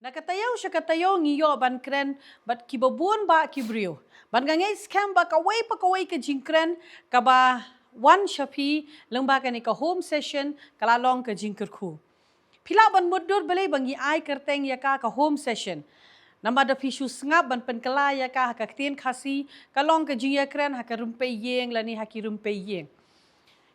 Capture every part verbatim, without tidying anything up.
Na ka taïew sha ka taïew ngi ïoh ban kren bad kiba bun bah ki briew. Bad nga ngeit skhem ba kawei pa kawei ka jingkren kaba wan sha phi lyngba kane ka home session ka la long ka jingkyrkhu. Phi lah ban mutdur balei ba ngi ai kyrteng ïa ka ka home session. Namar da phi shu sngap ban pynkylla ïa ka ha ka ktien Khasi ka long ka jingïakren ha ka rympei ïing lane ha ki rympei ïing.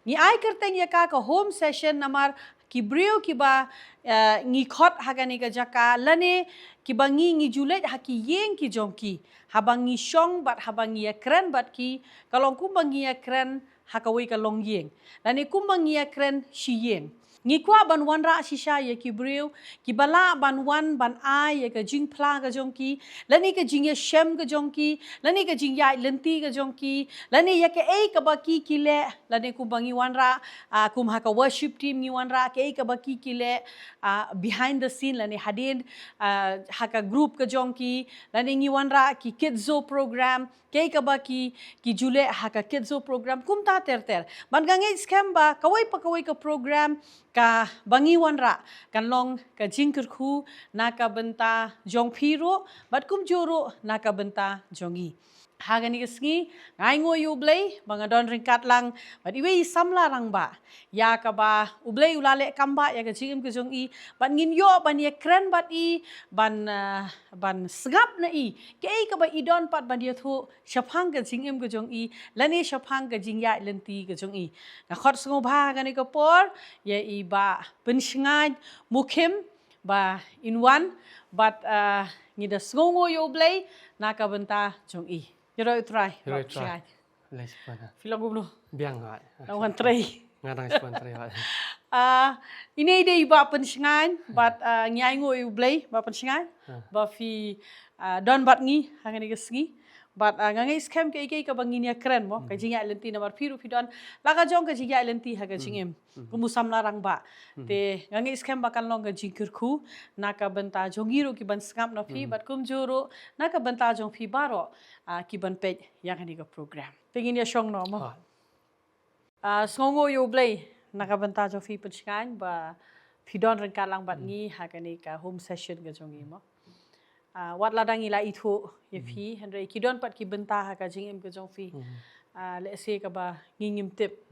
Ngi ai kyrteng ïa ka ka home session namar ki briew kiba, eh, ngi khot ha kane ka jaka lane kiba ngi ngi ju leit ha ki ïing ki jong ki. Haba ngi shong bad haba ngi ïakren bad ki ka long kumba ngi ïakren ha kawei ka longïing. Lane kumba ngi ïakren shi ïing. Ngi kwah ban wanrah shisha ïa ki briew kiba lah ban wan ban ai ïa ka jingphla ka jong ki, lane ka jingïashem ka jong ki, lane ka jingïaid lynti ka jong ki, lane ïa kaei kaba ki ki leh, lane kumba ngi wanrah, ah, kum ha ka worship team ngi wanrah kaei kaba ki ki leh, ah, behind the scene, lane hadien, ah, ha ka group ka jong ki, lane ngi wanrah ki kids show program, kaei kaba ki, ki ju leh ha ka kids show program, kumta ter ter. Bad nga ngeit skhem ba kawei pa kawei ka program kaba ngi wanrah kan long ka jingkyrkhu na ka bynta jong phi ruh bad kumjuh ruh na ka bynta jong ngi. Ha kane ka sngi nga ainguh ïa U Blei ba nga don ryngkat lang bad iwei i samla rangbah ïa kaba U Blei u la leh kam bah ïa ka jingim ka jong i bad ngin ïoh ban ïakren bad i ban, ah, ban sngap na i kaei kaba i don pat ban ïathuh shaphang ka jingim ka jong i lane shaphang ka jingïaid lynti ka jong i. Nga khot sngewbha ha kane ka por ïa i Bah Pynshngaiñ Mukhim ba in wan bad, ah, ngi da sngewnguh ïa U Blei na ka bynta jong i. Ïa roi U Trai, Ïa roi Bah U Trai. Pynshngaiñ. Lei sipana. Phi long kumno? Biang wat. Nang wan trei. Nga dang sipana trei wat. Ah, ine i dei Bah Pynshngaiñ bad, ah, ngi ainguh ïa U Blei Bah Pynshngaiñ. Ah. Ba phi, ah, don bad ngi ha kane ka sngi. Bad, ah, nga ngeit skhem kaei kaei kaba ngin ïakren mo ka jingïaid lynti namar phi ruh phi don la ka jong ka jingïaid lynti ha ka jingim. Kum u samla rangbah. Te nga ngeit skhem ba kan long ka jingkyrkhu na ka bynta jong ngi ruh ki ban sngap na phi bad kumjuh ruh na ka bynta jong phi baroh, ah, ki ban peit ïa kane ka program. Te ngin ïa shong noh mo. Ah, sngewnguh ïa U Blei na ka bynta jong phi Pynshngaiñ ba phi don ryngkat lang bad ngi ha kane ka home session ka jong ngi mo. Ah, wat la dang i la ithuh ïa phi hynrei ki don pat ki bynta ha ka jingim ka jong phi. Ah, lehse kaba ngi ngim tip.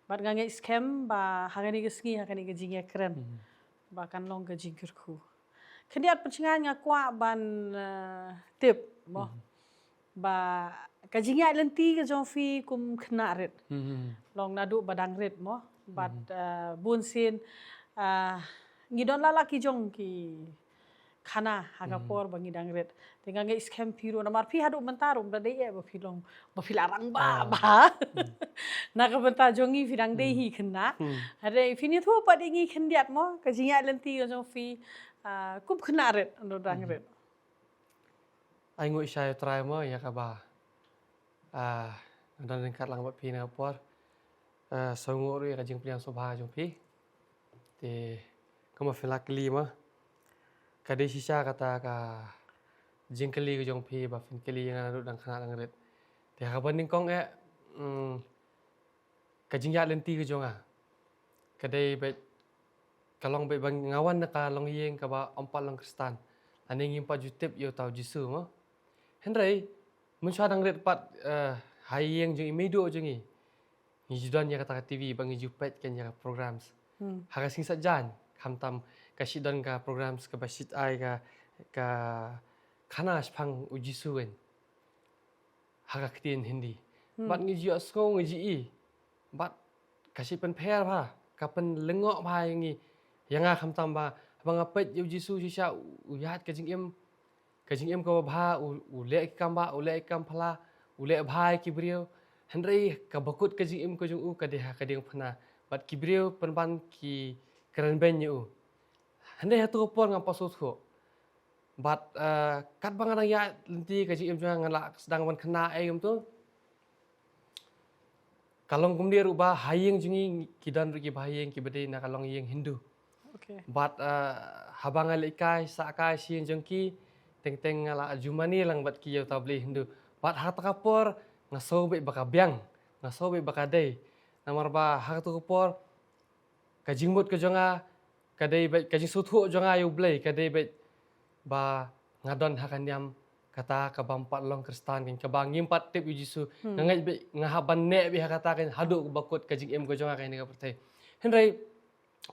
Bad nga ngeit skhem ba ha kane ka sngi ha kane ka jingïakren ba kan long ka jingkyrkhu. Khyndiat Pynshngaiñ nga kwah ban, ah, tip mo. Ba ka jingïaid lynti ka jong phi kum khynnah rit. Long naduh ba dang rit mo. Bad, ah, bun sien, ah, ngi don la la ki jong ki khana ha ka por ba ngi dang rit. Te nga ngeit skhem phi ruh namar phi haduh mynta ruh da dei eh ba phi long ba phi la rangbah ba. Na ka bynta jong ngi phi dang dei hi khynnah. Hynrei phin ïathuh pat ïa ngi khyndiat mo ka jingïaid lynti ka jong phi, ah, kum khynnah rit, ynda dang rit. Ainguh sha ïa U Trai mo ïa kaba, ah, nga don ryngkat lang bad phi na ka por. Ah, sngewnguh ruh ïa ka jingpynïasoh sngewbha jong phi. Te kumba phi la kylli mo ka dei shisha kata ka jingkylli ka jong phi ba phin kylli ïa nga naduh dang khynnah dang rit. Te ha kaba nyngkong eh, mm, ka jingïaid lynti ka jong nga ka dei beit ka long beit ba nga wan na ka longïing kaba ym pat long Khristan. Lane ngim pat ju tip ïa uta u Jisu mo. Hynrei mynshuwa dang rit pat, eh, ha ïing jong i meiduh jong i ngi ju don ïa kata ka T V ba ngi ju peit kan ïa ka programs. Ha ka sngi Saitjaiñ khamtam ka shu don ka programs kaba shu ai ka, ka khana shaphang u Jisu kan. Ha ka ktien Hindi. Bad ngi ju ïohsngew ngi ju i. Bad ka shu pynpher bha, ka pynlyngngoh bha ïa ngi. Ïa nga khamtam ba haba nga peit ïa u Jisu shisha u ïaid ka jingim, ka jingim kaba bha, u, u leh ki kam bah, u leh ki kam phylla, u leh bha ïa ki briew. Hynrei kaba kut ka jingim ka jong u ka dei ha ka diengphna. Bad ki briew pynban ki kren beiñ ïa u. Hynrei ha tu ka por ngam pat sngewthuh. Bad, eh, katba nga dang ïaid lynti ka jingim jong nga, nga la sdang ban khynnah ei kumtu. Ka long kumne ruh ba ha ïing jong ngi ki don ruh ki ba ha ïing kiba dei na ka longïing Hindu. Bad, eh, haba nga leit kai sah kai sha ïing jong ki teng teng nga la ju mane lang bad ki ïa uta u Blei Hindu. Bad ha kata ka por nga sngew beit ba ka biang, nga sngew beit ba ka dei. Namar ba ha kata ka por ka jingmut ka jong nga ka dei beit, ka jingsngewthuh jong nga ïa u Blei ka dei beit ba nga don ha ka niam kata ka bym pat long Khristan kein, kaba ngim pat tip ïa u Jisu. Nga ngeit beit nga hap ban neh beit ha kata kein haduh ba kut ka jingim ka jong nga kein ha ka pyrthei. Hynrei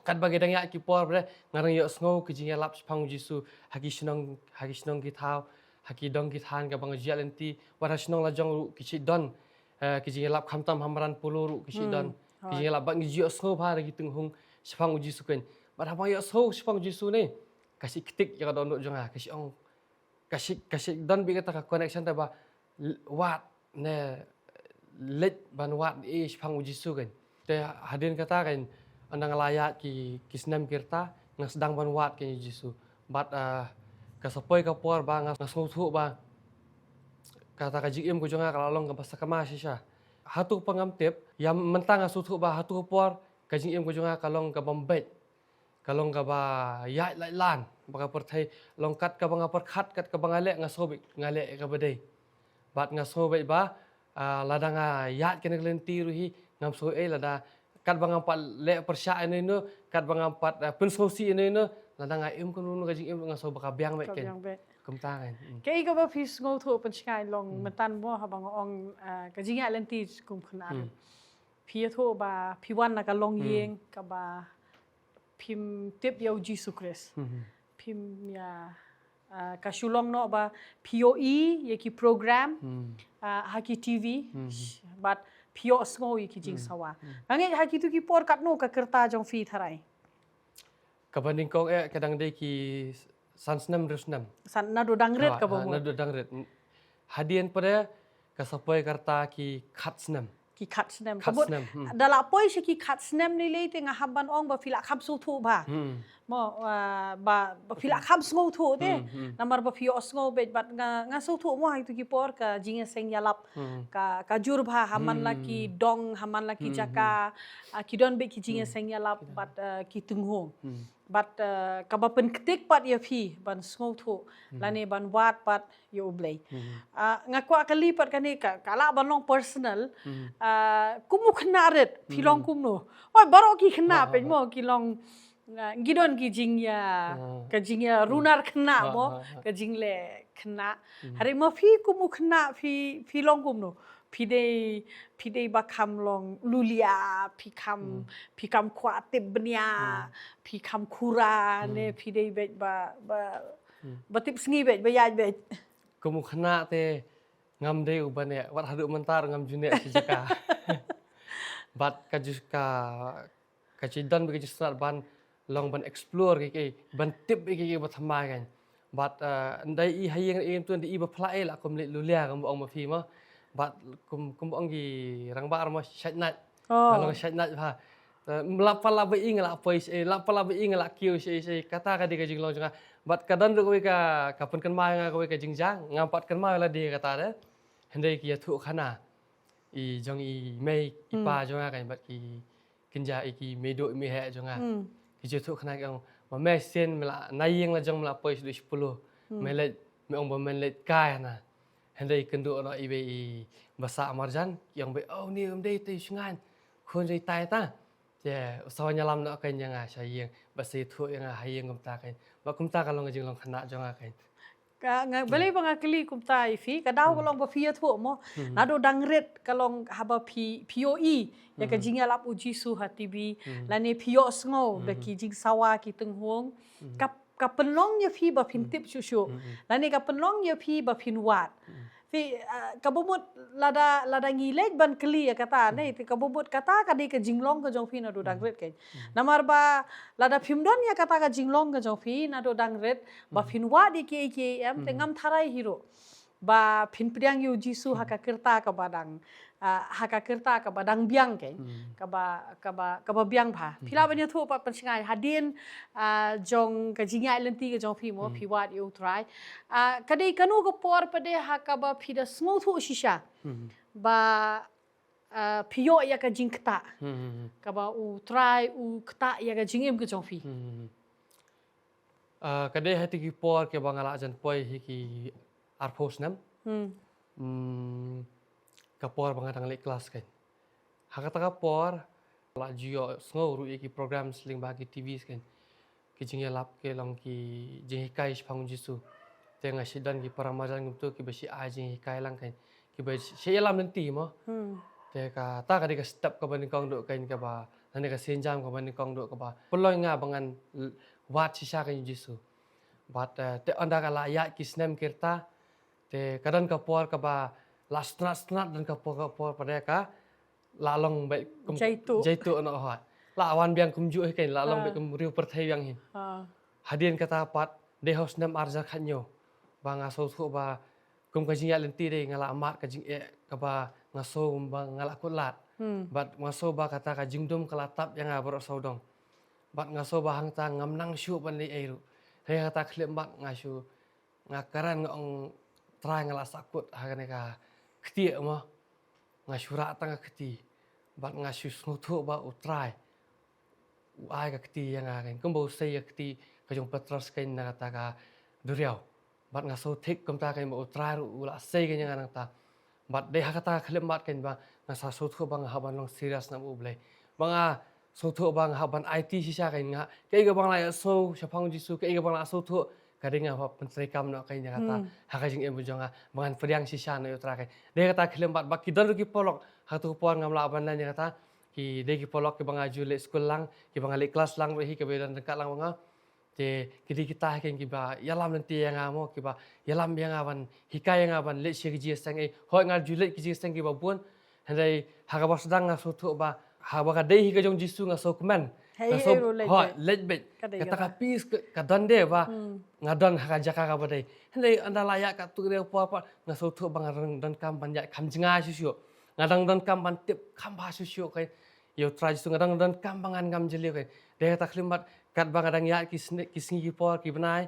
katba ki dang ïaid ki por bad nga dang ïohsngew ki jingïalap shaphang u Jisu ha ki shnong, ha ki shnong ki thaw, ha ki dong ki thaiñ kaba nga ju ïaid lynti, wat ha shnong la jong ruh ki shait don, eh, ki jingïalap, khamtam ha Madan Polo ruh ki shait don ki jingïalap, bad nga ju ïohsngew bha da ki tynghung shaphang u Jisu kein. Bad haba nga ïohsngew shaphang u Jisu ne, ka shait ktik ïa ka dohnud jong nga, ka shait ong, ka shait, ka shait don beit kata ka connection te ba l-, wad ne leit ban wad ïa shaphang u Jisu kein. Te hadien kata kein, ynda nga la ïaid ki, ki snem ki rta, nga sdang ban wad kein ïa u Jisu. Bad, ah, ka sa poi ka por ba nga, nga sngewthuh ba kata ka jingim ka jong nga ka la long kaba sakma shisha. Hato pat ngam tip, ïa mynta nga sngewthuh ba hato ka por ka jingim ka jong nga ka long ka bym beit. Ka long kaba ïaid lait lan, ba ka pyrthei long kat kaba nga pyrkhat, kat kaba nga leh, nga sngew beit nga leh kaba dei. Bad nga sngew beit ba, ah, lada nga ïaid kane ka lynti ruh hi, ngam sngew ei lada, katba ngam pat leh pyrshah ïano ïano, katba ngam pat, ah, pynsngewsih ïano ïano, lada nga im kumno kumno ka jingim ruh nga sngew ba ka biang beit kein. Ka biang beit. Kumta kein. Hmm. Kaei kaba phi sngewthuh pynshai long mynta mo haba nga ong, ah, ka jingïaid lynti kum khynnah. Hmm. Phi ïathuh ba phi wan na ka longïing kaba phim tip ïa u Jisu Khrist. Mhm. Phim ïa, ah, ka shu long noh ba phi ïohi ïa ki program, ah, ha ki T V, bad phi ïohsngew ïa ki jingsawa. Nga ngeit ha kitu ki por katno ka rta jong phi tharai? Kaba nyngkong eh ka dang dei ki san snem hynriew snem. San, naduh dang rit kaba mut. Naduh dang rit. Hadien pat ka sa poi ka rta ki khat snem. Ki khat snem. Khat snem, hmm. Da la poi sha ki khat snem lei lei te nga hap ban ong ba phi la kham sngewthuh bha. Hmm. Mo, ah, ba, ba phi la kham sngewthuh te. Hmm, hmm. Namar ba phi ïohsngew beit bad nga, nga sngewthuh mo ha kitu ki por ka jingïaseng ïalap. Hmm. Ka, ka jur bha ha man la ki dong, ha man la ki jaka, ah, ki don beit ki jingïaseng ïalap bad, ah, ki tynghung. Hmm. Bad, eh, kaba pynktik pat ïa phi ban sngewthuh lane ban wad pat ïa U Blei. Ah, nga kwah kylli pat kane ka, ka lah ban long personal. Ah, kum u khynnah rit phi long kumno? Oi, baroh ki khynnah peit mo ki long, ah, ki don ki jingïa, ka jingïarunar khynnah mo, ka jingleh khynnah. Hynrei ma phi kum u khynnah phi, phi long kumno? Phi dei, phi dei ba kham long lulia, phi kham, phi kham kwah tip bniah, phi kham khura, ne phi dei beit ba, ba, ba tip sngi beit, ba ïaid beit. Kum u khynnah te ngam dei uba neh, wat haduh mynta ruh ngam ju neh shi jaka. Bad ka ju ka ka ju don bad ka ju sngewtynnat ban long ban explore kiei kiei, ban tip kiei kiei ba thymmai kein. Bad, eh, ynda i ha ïing i tu ynda i ba phla ei la kum leit lulia kum ba ong ma phi mo. Bad kum, kum ba ong ki rangbah mo shait nait. Oh. Ba long shait nait bha. Eh, lap pa lap ba i nga la poi shai, lap pa lap ba i nga la kiew shai, shai. Kata ka dei ka jinglong jong nga. Bad ka don ruh kawei ka, ka pynkynmaw ïa nga kawei ka jingjia, ngam pat kynmaw lade kata de. Hynrei ki ïathuhkhana i jong i mei i pa jong nga kein bad ki kynja i ki meiduh i meiheh jong nga. Hmm. Ki ju thuh khana ki ong, ma me sien me la na ïing la jong me la poi shaduh shiphew. Hmm. Me leit, me ong ba men leit kai na. Hynrei kynduh noh iwei i basa marjan, ki ong ba, oh, ni um dei te shngaiñ. Khun jai tai ta. Te u sawa ñialam noh kein ïa nga sha ïing, ba sa ïathuh ïa nga ha ïing kumta kein. Ba kumta ka long ka jinglong khynnah jong nga kein. Ka nga, balei ba nga kylli kumta ïa phi, ka daw ka long ba phi ïathuh mo. Hmm. Naduh dang rit ka long haba phi, phi ïohi ïa ka jingïalap u Jisu ha T V, lane phi ïohsngew da ki jingsawa ki tynghung. Ka, ka pynlong ïa phi ba phin tip shuh shuh. Lane ka pynlong ïa phi ba phin wad. Phi, ah, kaba mut lada, lada ngi leit ban kylli ïa kata, ne, te kaba mut kata ka dei ka jinglong ka jong phi naduh dang rit kein. Namar ba lada phim don ïa kata ka jinglong ka jong phi naduh dang rit, ba phin wad ïa kiei kiei em, te ngam tharai hi ruh ba phin pdiang ïa u Jisu ha ka kyrta kaba dang, ah, ha ka kyrta kaba dang biang kein, kaba, kaba, kaba biang bha. Phi lah ban ïathuh pat pynshngaiñ hadien, ah, jong ka jingïaid lynti ka jong phi mo, phi wad ïa u Trai. Ah, ka dei kano ka por pat de ha kaba phi da sngewthuh shisha ba, ah, phi ïoh ïa ka jingktah. Kaba u Trai u ktah ïa ka jingim ka jong phi. Ah, ka dei ha kito ki por kiba nga la jan poi hi ki arphew snem. Hmm. Hmm, ka por ba nga dang leit klas kein. Ha kata ka por la ju ïohsngew ruh ïa ki program lyngba ki T V kein. ki jingïalap ki long ki jinghikai shaphang u Jisu. Te nga shu don ki para marjan kumtu kiba shu ai jinghikai lang kein, kiba shu ïalam lynti mo. Hmm. Te kata ka dei ka step kaba nyngkong duh kein, kaba, lane ka sienjam kaba nyngkong duh kaba pynlong nga ba ngan l-, wad shisha kein u Jisu. Bad, eh, te ynda ka la ïaid ki snem ki rta, te ka don ka por kaba la sngewtynnat sngewtynnat, don ka por, ka por pat ka la long beit kum jaituh. Jaituh noh hoi. La wan biang kumjuh hi kein, la long beit kum riew pyrthei biang hi. Ha. Hadien kata pat, dei ha u snem ar hajar khathynñiew ba nga sngewthuh ba kum ka jingïaid lynti dei nga la mad ka jingeh kaba nga sngew ba nga la kut lad. Hmm. Bad nga sngew ba kata ka jingdum ka la tap ïa nga baroh sawdong. Bad nga sngew ba hangta ngam nang shuh ban leh ei ruh. Hynrei hangta khyllipmat nga shu, nga kren, nga ong, Trai, nga la sahkut ha kane ka kti mo. Nga shu rah tang ka kti. Bad nga shu sngewthuh ba u Trai u ai ka kti ïa nga kein, kumba u sei ïa ka kti ka jong u Petros kein na kata ka duriaw. Bad nga sngewthuh kumta kein ba u Trai ruh u la sei kein ïa nga nangta. Bad dei ha kata ka khyllipmat kein ba nga sa sngewthuh ba nga hap ban long serious na U Blei. Ba nga sngewthuh ba nga hap ban aiti shisha kein, nga, kaei kaba nga la ïohsngew shaphang u Jisu, kaei kaba nga la sngewthuh, ka dei nga hap ban pyntreikam noh kein ïa kata. Hmm. Ha ka jingim jong nga ba ngan pdiang shisha noh ïa u Trai kein. Dei ha kata ka khyllipmat ba ki don ruh ki paralok ha kato ka por ngam lah ban len ïa kata. Ki dei ki paralok kiba nga ju leit skul lang, kiba nga leit klas lang ruh hi, kiba don ryngkat lang bad nga. Te ki dei kita hi kein kiba ïalam lynti ïa nga mo, kiba ïalam ïa nga ban, hikai ïa nga ban leit sha ki jingïaseng. Eh, hooid nga ju leit ki jingïaseng kiba bun. Hynrei ha kaba sdang nga sngewthuh ba haba ka dei hi ka jong u Jisu nga sngewkmen. Hei, nga sngew, eh, ruh leit, hooid, beit, leit beit. Ka dei kata, kata ka peace ka, ka don de ba, hmm, nga don ha ka jaka kaba dei. Hynrei ynda la ïaid katto katne ka por pat nga sngewthuh ba nga dang donkam ban ïaid kham jngai shuh shuh. Nga dang donkam ban tip kham bha shuh shuh kein ïa u Trai Jisu, nga dang donkam ba ngan ngam jylliew kein. Dei ha kata ka khyllipmat katba nga dang ïaid ki sne-, ki sngi ki por ki bnai,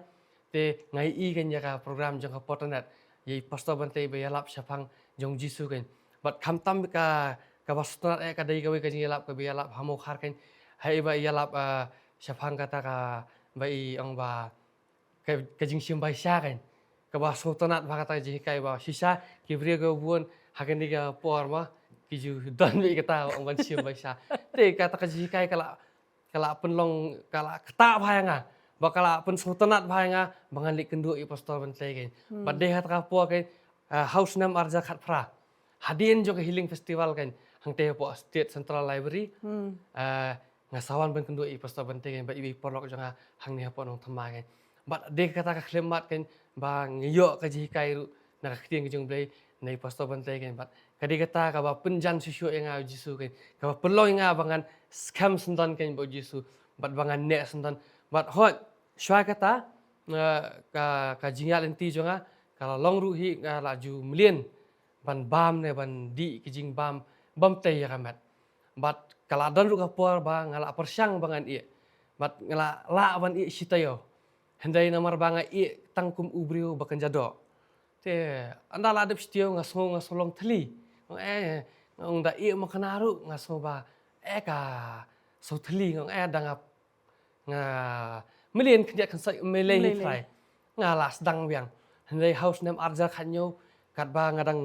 te nga ïohi kein ïa ka program jong ka Potternet, ïa i Pastor Bantei ba ïalap shaphang jong u Jisu kein. Bad khamtam ka, kaba sngewtynnat eh ka dei kawei ka jingïalap kaba ïalap ha Mawkhar kein. Ha i ba ïalap, ah, shaphang kata kaba i ong ba ka, ka jingshim bai sha kein. Kaba sngewtynnat bha kata ka jinghikai ba shisha ki briew kiba bun ha kane ka por ba ki ju don beit kata ong ban shim bai sha. Te kata ka jinghikai ka la, ka la pynlong, ka la ktah bha ïa nga, ba ka la pynsngewtynnat bha ïa nga ba ngan leit kynduh ïa i Pastor Bantei kein. Hmm. Bad dei ha kata ka por kein, ah, ha u snem ar hajar khatphra, hadien jong ka Healing Festival kein, hangtei hapoh State Central Library. Hmm. Ah, nga sa wan ban kynduh ïa i Pastor Bantei kein bad iwei i paralok jong nga hangne hapoh Nongthymmai kein. Bad dei kata ka khyllipmat kein ba nga ïoh ka jinghikai ruh na ka ktien ka jong u Blei na i Pastor Bantei kein. Bad ka dei kata kaba pynjan shuh shuh ïa nga ïa u Jisu kein, kaba pynlong ïa nga ba ngan skhem syndon kein bad u Jisu, bad ba ngan neh syndon. Bad hooid, shuwa kata, eh, ka, ka jingïaid lynti jong nga ka la long ruh hi, nga la ju mlien ban bam ne ban dih ki jingbam bym tei ïa ka met. Bad ka la don ruh ka por ba nga la pyrshang ba ngan ïeh, bad nga la lah ban ïeh shi taïew. Hynrei namar ba nga ïeh tang kum u briew ba kynja doh. Te ynda la dep shi taïew nga sngew, nga sngew long thylli. Nga ong, eh, nga ong da ïeh makna ruh nga sngew ba, eh, ka sngew thylli, nga ong, eh, da nga, nga mlien khyndiat khynsoit, mlei hi, mlei hi, Trai. Nga la sdang biang. Hynrei ha u snem ar hajar khathynñiew katba nga dang,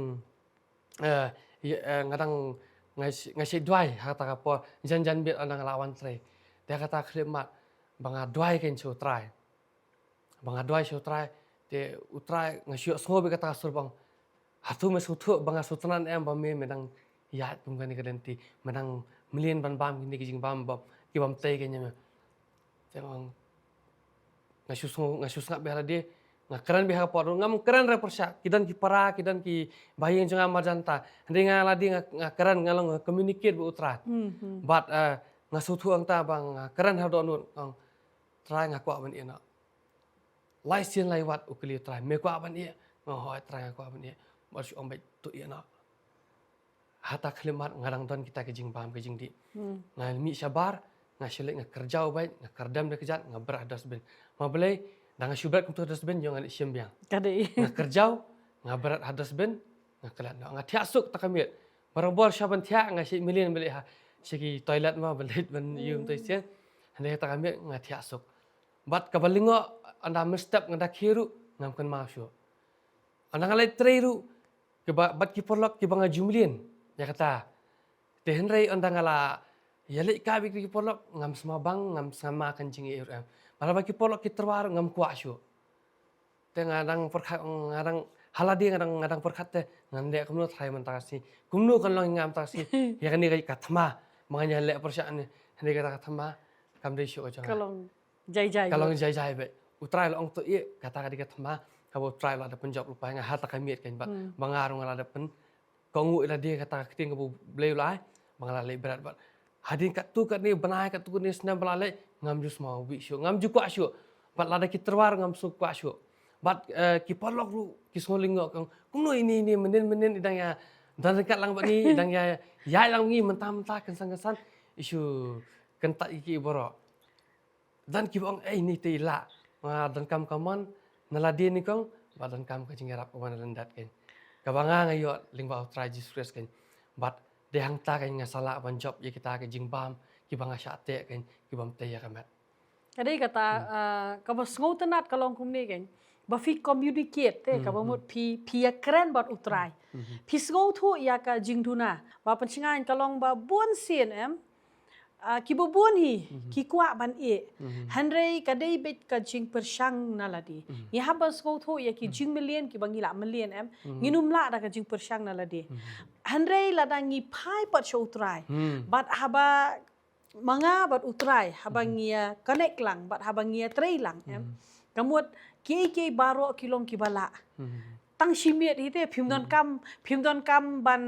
eh, ïa, eh, nga dang, nga shi-, nga shait duwai ha kata ka por, jan jan bit ynda nga la wan trei. Te ha kata ka khyllipmat ba nga duwai kein sha u Trai. Ba nga duwai sha u Trai, te u Trai, nga shu ïohsngew beit kata ka sur ba ong, hato me sngewthuh ba nga sngewtynnat ne em ba me, me dang ïaid kum kane ka lynti, me dang mlien ban bam kine ki jingbam ba, ki bym tei kein ïa me. Te nga ong, nga shu sngew, nga shu sngap beit ha lade, nga kren beit ha ka por, ngam kren re pyrshah, ki don ki para, ki don kiba ha ïing jong nga marjan ta. Hynrei nga lade nga, nga kren, nga long, nga communicate bad u Trai. Hmm, hmm. Bad, eh, nga sngewthuh hangta ba nga kren ha dohnud, nga ong, Trai, nga kwah ban ïeh noh. Lai sien lai wat u kylli u Trai, me kwah ban ïeh? Nga ong, hooid Trai, nga kwah ban ïeh. Bad u shu ong, beit, to ïeh noh. Ha kata ka khyllipmat nga dang don kita ki jingbam ki jingdih. Hmm. Nga mih shabar, nga shu leit nga kyrjaw beit, nga kyrdem da kjat, nga bret ha dustbin. Ma balei, da nga shu bret kumta ha dustbin, ïoh ngan leit shim biang. Ka dei. Nga kyrjaw, nga bret ha dustbin, nga klet noh. Nga thiah suk kata ka miet. Barabor shuwa ban thiah, nga shait mlien beit ha sha ki toilet mo, ban leit ban ïoh, hmm, to shisien. Hynrei kata ka miet nga thiah suk. Bad kaba lyngngoh, ynda mynstep nga da khie ruh, ngam kynmaw shuh. Ynda nga leit trei ruh, kiba, bad ki paralok kiba nga ju mlien ïa kata. Te hynrei ynda nga la ïaleit kai bad ki paralok, ngam sma bang, ngam sma kan jingeh ruh em. Lada ba ki paralok ki tyrwa ruh ngam kwah shuh. Te nga dang pyrkhat, nga dang ha lade nga dang, nga dang pyrkhat te ngan leh kumno Trai mynta ka sngi. Kumno kan long ïa nga mynta ka sngi. Ïa kane ka thma. Ma nga ïa leh pyrshah ne. Hynrei kata ka thma kam dei shuh ka jong nga. Ka long jai jai. Ka long jai jai beit. U Trai la ong to ïa kata ka dei ka thma. Kaba U Trai la da pynjop lypa ïa nga ha kata ka miet kan bad. Hmm. Ba nga ruh nga la da pyn kohnguh ïa lade kata ka ktien kaba U Blei u la ai, ba nga la leh bret bad. Hadien katto katne bnai, katto katne snem ba la leh, ngam ju smaw bit shuh, ngam ju kwah shuh. Bad lada ki tyrwa ruh ngam sngew kwah shuh. Bad, eh, ki paralok ruh, ki sngew lyngngoh, kumno ine, ine, mynnin, mynnin, i dang ïa, dang ryngkat lang bad ngi, i dang ïa, ïaid lang bad ngi, mynta, mynta, kynsan, kynsan, i shu kyntait ïa ki baroh. Don kiba ong, "Ei, ni te i lah." Nga donkam ka mon na lade nyngkong, bad donkam ka jingïarap kaba na lyndet kein. Kaba nga nga ïoh lyngba U Trai Jisu Khrist kein. Bad dei hangta kein nga sa lah ban jop ïa kita ki jingbam, kiba nga shah teh kein, kibym tei ïa ka met. Ka dei kata, ah, kaba sngewtynnat ka long kumne kein. Ba phi communicate te, kaba mut phi, phi ïakren bad U Trai. Phi sngewthuh ïa ka jingduna. Ba pynshngaiñ ka long ba bun sien em. Ah, kiba bun hi, ki kwah ban ïeh. Hynrei ka dei beit ka jingpyrshang na lade. Ngi hap ban sngewthuh ïa ki jingmlien kiba ngi la mlien em. Ngin ym lah da ka jingpyrshang na lade. Hynrei lada ngi phai pat sha U Trai. Bad haba ma nga bad U Trai, haba ngi ïa connect lang, bad haba ngi ïa trei lang em. Ka mut kiei kiei baroh ki long kiba lah. Tang shi miet hi te, phim donkam, phim donkam ban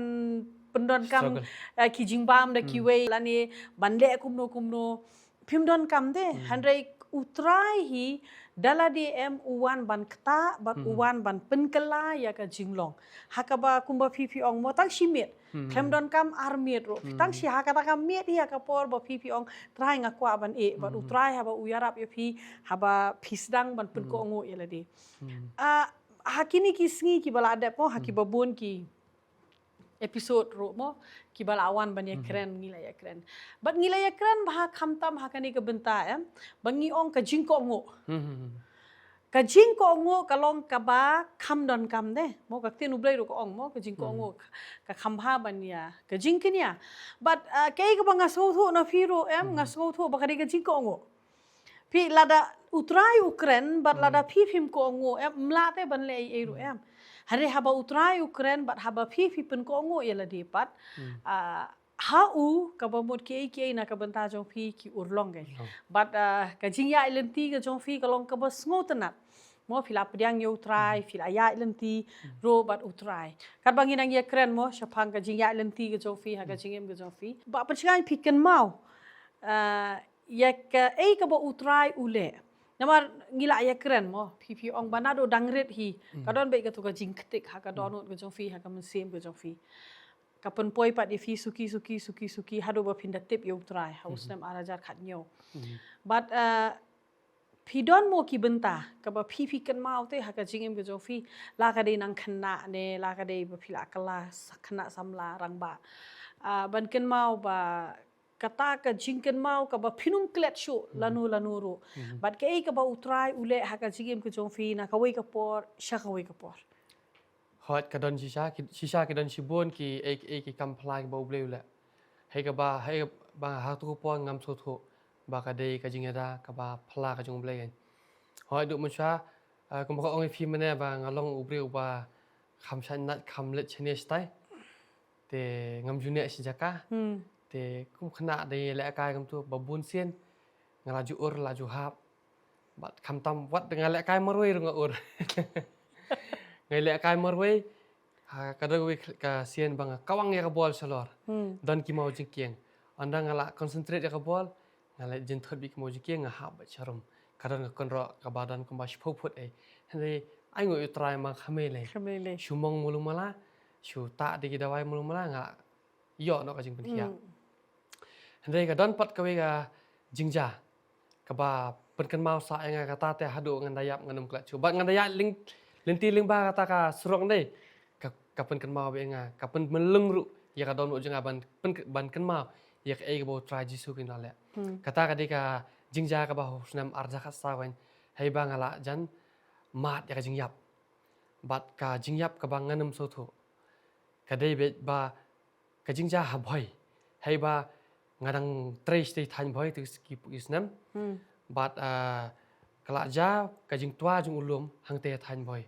pyndonkam, eh, ki jingbam da kiwei, lane ban leh kumno kumno. Phim donkam te, hynrei U Trai hi, da lade em u wan ban ktah, bad u wan ban pynkylla ïa ka jinglong. Ha kaba kumba phi phi ong mo tang shi miet. Khlem donkam ar miet ruh. Phi tang shi ha kata ka miet hi ha ka por ba phi phi ong Trai nga kwah ban ïeh. Bad U Trai haba u ïarap ïa phi, haba phi sdang ban pynkohnguh ïa lade. Ah, ha kine ki sngi kiba la dep mo, ha kiba bun ki episode ruh mo, kiba la wan ban ïakren, ngi la ïakren. Bad ngi la ïakren ba ha khamtam ha kane ka bynta em, ba ngi ong ka jingkohnguh. Ka jingkohnguh ka long kaba kham donkam de. Mo ka ktien U Blei ruh ka ong mo ka jingkohnguh ka kham bha ban ïa ka jingkñia. Bad, ah, kaei kaba nga sngewthuh na phi ruh em, nga sngewthuh ba ka dei ka jingkohnguh. Phi lada U Trai u kren, bad lada phi phim kohnguh em, ym lah te ban leh ei ei ruh em. Hynrei haba U Trai u kren, bad haba phi phi pynkohnguh ïa lade pat, ah, ha u, kaba mut kiei kiei na ka bynta jong phi ki urlong kein. Bad, ah, ka jingïaid lynti ka jong phi ka long kaba sngewtynnat. Mo phi la pdiang ïa U Trai, phi la ïaid lynti ruh bad U Trai. Katba ngi nang ïakren mo shaphang ka jingïaid lynti ka jong phi, ha ka jingim ka jong phi. Ba pynshngaiñ phi kynmaw, ah, ïa kaei kaba U Trai u leh. Namar ngi la ïakren mo, phi phi ong ba naduh dang rit hi. Ka don beit kato ka jingktik ha ka dohnud ka jong phi, ha ka mynsiem ka jong phi. Ka pynpoi pat ïa phi suki, suki, suki, suki, haduh ba phin da tip ïa U Trai, ha u snem ar hajar khathynñiew. Bad, eh, phi don mo ki bynta, kaba phi phi kynmaw te ha ka jingim ka jong phi, la ka dei nang khynnah ne, la ka dei ba phi la kylla sa-, khynnah samla rangbah. Ah, ban kynmaw ba kata ka jingkynmaw kaba phin ym klet shuh lano lano ruh. Bad kaei kaba U Trai u leh ha ka jingim ka jong phi na kawei ka por sha kawei ka por. Hooid ka don shisha, ki, shisha ki don shibun kiei kiei ki kam phylla kiba U Blei u leh. Hei kaba, hei ba ha kato ka por ngam sngewthuh ba ka dei ka jingïada kaba phylla ka jong U Blei kein. Hooid duh mynshuwa, ah, kumba ka ong ïa phi mynne ba nga long u briew uba kham shait nat kham leit shane shatai. Te ngam ju neh shi jaka. Te kum khynnah da ïalehkai kumto ba bun sien. Nga la ju ur, la ju hap. Bad khamtam wat nga lehkai marwei ruh nga ur. Nga lehkai marwei. Ha, ka dang wei ka sien ba nga kawang ïa ka bol shalor. Don ki maw jingkieng. Ynda nga la concentrate ïa ka bol. Nga la jynthut bad ki maw jingkieng nga hap bad sharum. Ka don ka kynroh kaba don kumba shiphew phut ei. Hynrei ai nguh ïa U Trai ma khamei lei. Khamei lei. Shu mong malu mala, shu tah da ki dawai malu mala nga ïoh noh ka jingpynkhiah. Hynrei ka don pat kawei ka jingjia. Kaba pynkynmaw sa ïa nga kata te haduh ngan da ïap ngan ym klet shuh. Bad ngan da ïap lyng, lynti lyngba kata ka surok ndei. Ka, ka pynkynmaw bad ïa nga, ka pynmyllung ruh ïa ka dohnud jong nga ban pyn, ban kynmaw ïa kaei kaba U Trai Jisu kein u la leh. Kata ka dei ka jingjia kaba ha u snem ar hajar khatsaw kein, hei ba nga la jan mad ïa ka jingïap. Bad ka jingïap kaba ngan ym sngewthuh ka dei beit ba ka jingjia ha Bhoi. Hei ba nga dang trei shatei thaiñ Bhoi te ki, ki snem. Bad, ah, ka la jia ka jingtwa jong u lum hangtei ha thaiñ Bhoi.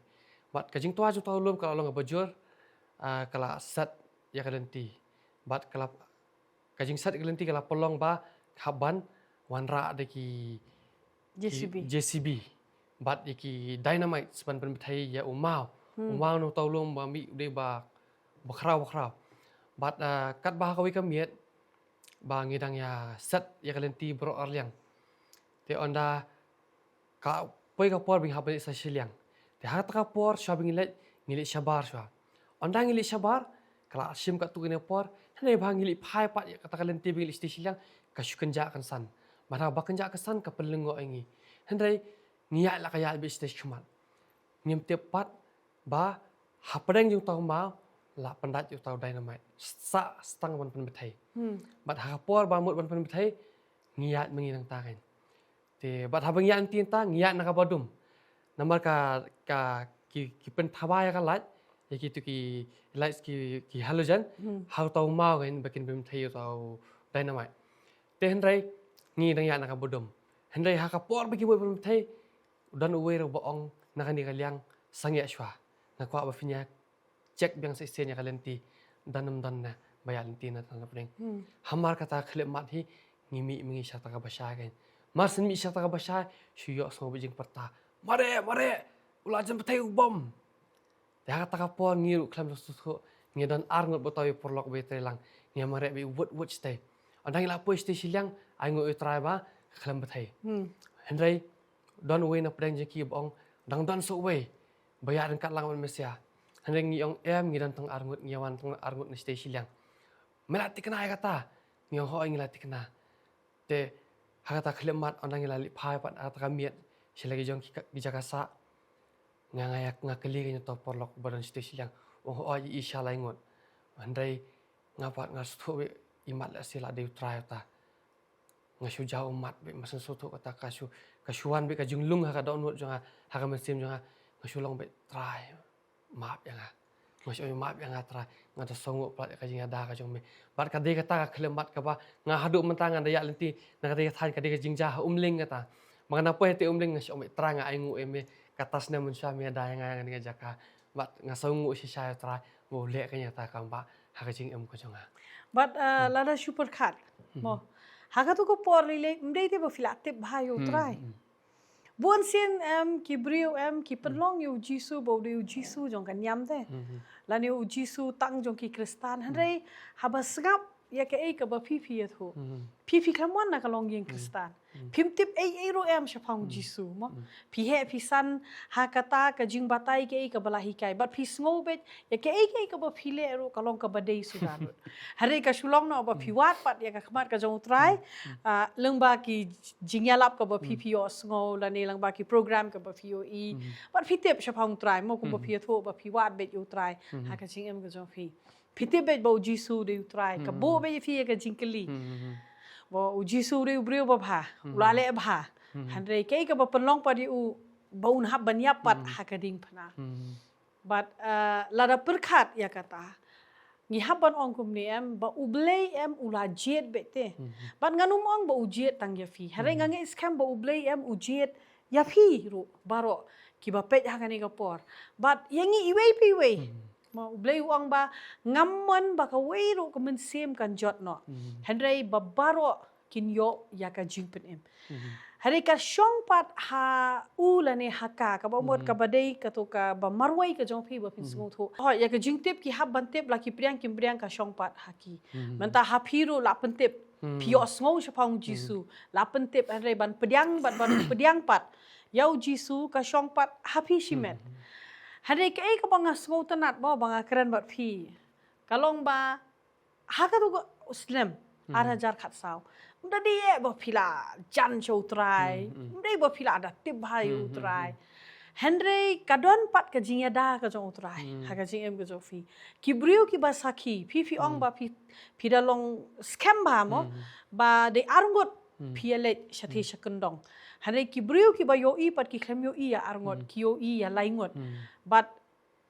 Bad ka jingtwa jong uta u lum ka la long kaba jur, ah, ka la set ïa ka lynti. Bad ka la, ka jingset ïa ka lynti ka la pynlong ba ka hap ban wanrah da ki, ki J C B. J C B. Bad ïa ki dynamite sa ban pynbthei ïa u maw. U maw na uta u lum ba mih u dei ba, ba khraw ba khraw. Bad, ah, katba ha kawei ka miet ba ngi dang ïa set ïa ka lynti baroh arliang. Te ynda ka poi ka por ba ngi hap ban leit sa shiliang. Te ha kata ka por shuwa ba ngi leit, ngi leit shabar shuwa. Ynda ngi leit shabar, ka la shim katto katne por, hynrei ba ngi leit phai pat ïa kata ka lynti ba ngi leit shatei shiliang, ka shu kynjah kynsan. Bad haba kynjah kynsan ka pynlyngngoh ïa ngi. Hynrei ngi ïaid la ka ïaid beit shatei shakhmat. Ngim tip pat ba hapdeng jong uta u maw la pyndait ïa uta u dynamite. Sa tang ban pynbthei. Bad ha ka por ba mut ban pynbthei, ngi ïaid ma ngi nangta kein. Te bad haba ngi ïaid nangta, ngi ïaid na kaba dum. Namar ka, ka, ki, ki pynthaba ïa ka light, ïa kito ki lights ki, ki halogen, ha uta u maw kein ba kin pynbthei ïa uta u dynamite. Te hynrei ngi dang ïaid na kaba dum. Hynrei ha ka por ba ki buh pynbthei, don uwei ruh ba ong na kane ka liang, sangeh shuwa. Nga kwah ba phin ïa check biang shisien ïa ka lynti, don ym don na ba ïaid lynti na tang na pdeng. Hamar kata ka khyllipmat hi, ngi mih ma ngi sha kata kaba shai kein. Mar shu mih sha kata kaba shai, shu ïohsngew beit jingpyrta, "Mareh, mareh, u la jan bthei u bom." Te ha kata ka por ngi ruh khlem da sngewthuh, ngi don arngut bad uta u paralok ba ïatrei lang, ngi mareh beit wut wut shatei. Ynda ngi la poi shatei shiliang, ainguh ïa u trai ba khlem bthei. Hynrei don uwei na pdeng jong ki ba ong, "Dang don sa uwei ba ïaid ryngkat lang bad mynsiem." Hynrei ngi ong, "Em, ngi don tang arngut, ngi wan tang arngut na shatei shiliang. Me la tikna ïa kata?" Ngi ong, "Hooid, ngi la tikna." Te ha kata ka khyllipmat, ynda ngi la leit phai pat ha kata ka miet sha la ki jong ki ka, ki jaka sah, nga, nga ïa, nga kylli ïa uta u paralok ba don shatei shiliang, "O, hooid, i sha lai ngut." Hynrei nga pat nga sngewthuh beit, imat leh shi la dei u trai uta. Nga shu jaw ummat beit, mar shu sngewthuh kata ka shu, ka shu wan beit ka jinglung ha ka dohnud jong nga, ha ka mynsiem jong nga, nga shu long beit, "Trai, map ïa nga." Nga shu ong, "Map ïa nga Trai, nga da sngewnguh palat ïa ka jingïada ka jong me." Bad ka dei kata ka khyllipmat kaba nga haduh mynta nga da ïaid lynti na ka dei ka thaiñ, ka dei ka jingjia ha Umling kata. Ba nga da poi ha te Umling nga shu ong, "Trai, nga ainguh ïa me, kata snem mynshuwa me ïada ïa nga ïa kane ka jaka." Bad nga sngewnguh shisha ïa u Trai ba u leh kane kata kam ba ha ka jingim ka jong nga. Bad, uh, lada shu pyrkhat mo, ha katu ka por lei lei, ym dei te ba phi la tip bha ïa u Trai. Bun sien em ki briew em ki pynlong ïa u Jisu ba u dei u Jisu jong ka niam te. Lane u Jisu tang jong ki Khristan. Hynrei haba sngap ïa kaei kaba phi phi ïathuh, phi phi khlem wan na ka longïing Khristan. Phim tip ei ei ruh em shaphang u Jisu mo. Phi heh phi san ha kata ka jingbatai kaei kaba la hikai. Bad phi sngew beit ïa kaei kaei kaba phi leh ruh ka long kaba dei suda ruh. Hynrei ka shu long noh ba phi wad pat ïa ka khmat ka jong u Trai, ah, lyngba ki jingïalap kaba phi phi ïohsngew lane lyngba ki program kaba phi ïohi. Bad phi tip shaphang u Trai mo, kumba phi ïathuh ba phi wad beit ïa u Trai ha ka jingim ka jong phi. Phi tip beit ba u Jisu u dei u Trai, ka buh beit ïa phi ïa ka jingkylli. Ba u Jisu u dei u briew babha, u la leh bha. Hynrei kaei kaba pynlong pat ïa u ba un hap ban ïap pat ha ka diengphna. Bad, eh, lada pyrkhat ïa kata, ngi hap ban ong kumne em, ba U Blei em u la jied beit te. Bad ngan ym ong ba u jied tang ïa phi. Hynrei nga ngeit skhem ba U Blei em u jied ïa phi ruh baroh kiba peit ha kane ka por. Bad ïa ngi iwei pa iwei. Ma U Blei u ong ba ngam mon ba kawei ruh ka mynsiem kan jot noh. Hynrei ba baroh kin ïoh ïa ka jingpynim. Hynrei ka shong pat ha u lane ha ka, kaba mut kaba dei kato kaba marwei ka jong phi ba phin sngewthuh. Hooid, ïa ka jingtip ki hap ban tip la ki pdiang kim pdiang ka shong pat ha ki. Mynta ha phi ruh la pyntip. Phi ïohsngew shaphang u Jisu. La pyntip hynrei ban pdiang, ban, ban pdiang pat ïa u Jisu ka shong pat ha phi shimet. Hynrei kaei kaba nga sngewtynnat mo ba nga kren bad phi, ka long ba ha katu ka snem ar hajar khatsaw, ym da dei eh ba phi la jan sha u Trai, ym dei ba phi la da tip bha ïa u Trai. Hynrei ka don pat ka jingïada ka jong u Trai ha ka jingim ka jong phi. Ki briew kiba sakhi, phi phi ong ba phi, phi da long skhem bha mo, ba dei arngut phi ïaleit shatei sha kyndong. Hynrei ki briew kiba ïohi pat ki khlem ïohi ïa arngut, ki ïohi ïa laingut. Bad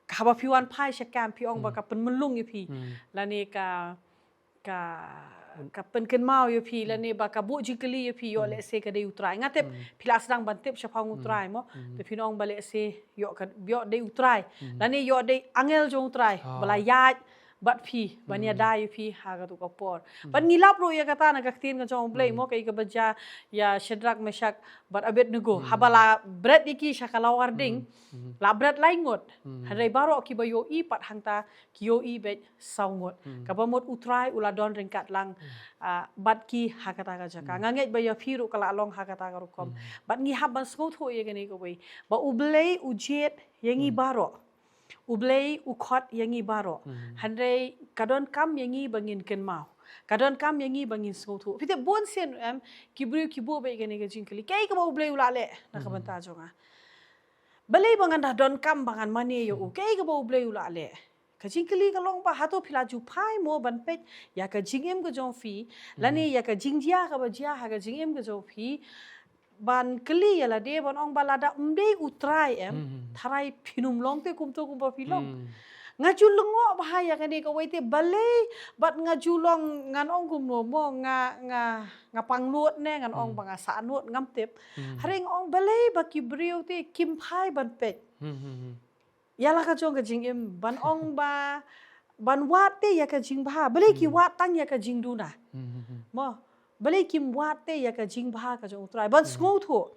haba phi wan phai sha camp phi ong ba ka pynmlung ïa phi. Lane ka, ka, ka pynkynmaw ïa phi lane ba ka buh jingkylli ïa phi, ïoh lehse ka dei U Trai. Nga tip phi la sdang ban tip shaphang U Trai mo. Te phin ong ba lehse ïoh ka, ïoh dei U Trai. Lane ïoh dei angel jong U Trai ba la ïaid bad phi, ban ïada ïa phi ha katu ka por. Bad ngi lap ruh ïa kata na ka ktien ka jong U Blei mo, kaei kaba jia ïa Shadrak, Meshak bad Abednego. Haba la bret ïa ki sha ka lawar ding, la bret lai ngut. Hynrei baroh kiba ïohi pat hangta ki ïohi beit saw ngut. Kaba mut U Trai u la don ryngkat lang, ah, bad ki ha kata ka jaka. Nga ngeit ba ïa phi ruh ka la long ha kata ka rukom. Bad ngi hap ban sngewthuh ïa kane kawei, ba U Blei u jied ïa ngi baroh. U Blei u khot ïa ngi baroh. Hynrei ka donkam ïa ngi ba ngin kynmaw. Ka donkam ïa ngi ba ngin sngewthuh. Phi tip bun sien em, ki briew ki buh beit kane ka jingkylli, kaei kaba U Blei u la leh na ka bynta jong nga? Balei ba ngan da donkam ba ngan mane ïa u? Kaei kaba U Blei u la leh? Ka jingkylli ka long ba hato phi la ju phai mo ban peit ïa ka jingim ka jong phi, lane ïa ka jingjia kaba jia ha ka jingim ka jong phi, ban kylli ïa lade ban ong ba lada ym dei U Trai em, tharai phin ym long te kumto kumba phi long. Nga ju lyngngoh bha ïa kane kawei te, balei bad nga ju long, ngan ong kumno mo, nga, nga, nga pang nud ne ngan ong ba nga sah nud, ngam tip. Hynrei nga ong balei ba ki briew te kim phai ban peit ïa la ka jong ka jingim, ban ong ba, ban wad te ïa ka jingbha. Balei ki wad tang ïa ka jingduna? Mo, balei kim wad te ïa ka jingbha ka jong U Trai? Ban sngewthuh.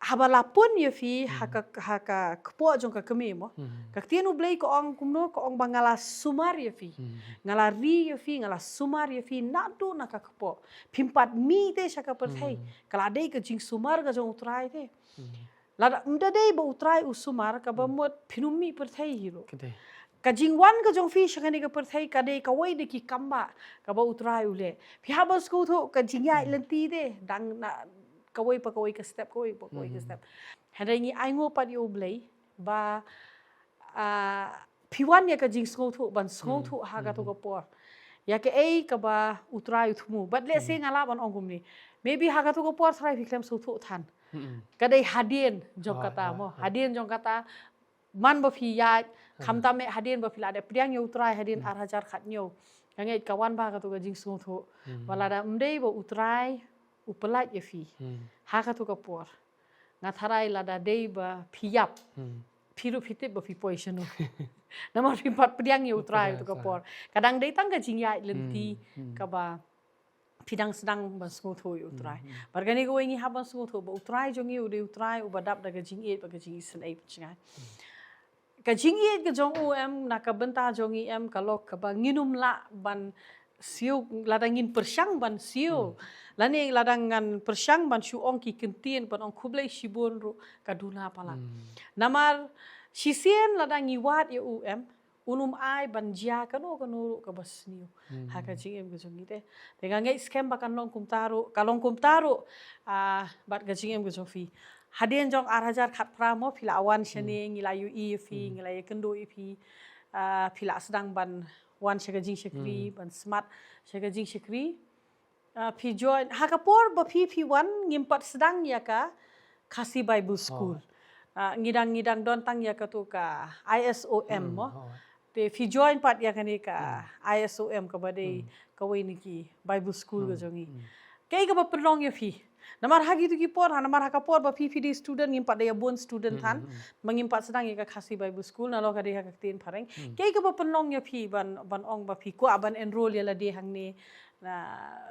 Haba la pun ïa phi ha ka, ha ka kpoh jong ka kmie mo, ka ktien U Blei ka ong kumno, ka ong ba nga la sumar ïa phi. Nga la ri ïa phi, nga la sumar ïa phi naduh na ka kpoh. Phim pat mih te sha ka pyrthei. Ka la dei ka jingsumar ka jong U Trai te. Lada ym da dei ba U Trai u sumar, kaba mut phin ym mih pyrthei hi ruh. Ka jingwan ka jong phi sha kane ka pyrthei ka dei kawei na ki kam ba kaba U Trai u leh. Phi hap ban sngewthuh ka jingïaid lynti te dang na kawei pa kawei ka step, kawei pa kawei ka step. Hynrei ngi ainguh pat ïa U Blei ba, ah, phi wan ïa ka jingsngewthuh, ban sngewthuh ha katu ka por ïa kaei kaba U Trai u thmu. Bad lehse nga lah ban ong kumne, maybe ha katu ka por tharai phi khlem sngewthuh than. Ka dei hadien jong kata mo, hadien jong kata, man ba phi ïaid, khamtam eh hadien ba phi la dep pdiang ïa U Trai hadien ar hajar khathynñiew. Nga ngeit ka wan bha katu ka jingsngewthuh ba lada ym dei ba U Trai u pyllait ïa phi ha katu ka por, nga tharai lada dei ba phi ïap, phi ruh phi tip ba phi poi shano. Namar phim pat pdiang ïa U Trai ha katu ka por. Ka dang dei tang ka jingïaid lynti kaba phi dang sdang ban sngewthuh ïa U Trai. Bad kane kawei ngi hap ban sngewthuh ba U Trai jong ngi u dei U Trai uba dap da ka jingïeit bad ka jingisynei, pynshngaiñ. Ka jingïeit ka jong u em, na ka bynta jong ngi em, ka long kaba ngin ym lah ban siew, lada ngin pyrshang ban siew. Lane lada ngan pyrshang ban shu ong ki kyntien ban ong khublei shibun ruh ka duna palat. Namar shisien lada ngi wad ïa u em, un ym ai ban jia kano kano ruh kaba sniew ha ka jingim ka jong ngi te. Te nga ngeit skhem ba kan long kumta ruh, ka long kumta ruh, ah, bad ka jingim ka jong phi. Hadien jong ar hajar khatphra mo, phi la wan shane, ngi la ïohi ïa phi, ngi la ïakynduh ïa phi. Ah, phi la sdang ban wan sha ka jingshakri, ban smat sha ka jingshakri. Ah, phi join, ha ka por ba phi, phi wan, ngim pat sdang ïa ka Khasi Bible School. Ah, ngi dang, ngi dang don tang ïa katu ka I S O M mo. Te phi join pat ïa kane ka I S O M kaba dei kawei na ki Bible School ka jong ngi. Kaei kaba pynlong ïa phi? Namar ha kitu ki por, ha, namar ha ka por ba phi, phi dei student, ngim pat dei ïa bun student than. Ma ngim pat sdang ïa ka Khasi Bible School, nalor ka dei ha ka ktien phareng. Kaei kaba pynlong ïa phi ban, ban ong ba phi kwah ban enroll ïa lade hangne, na,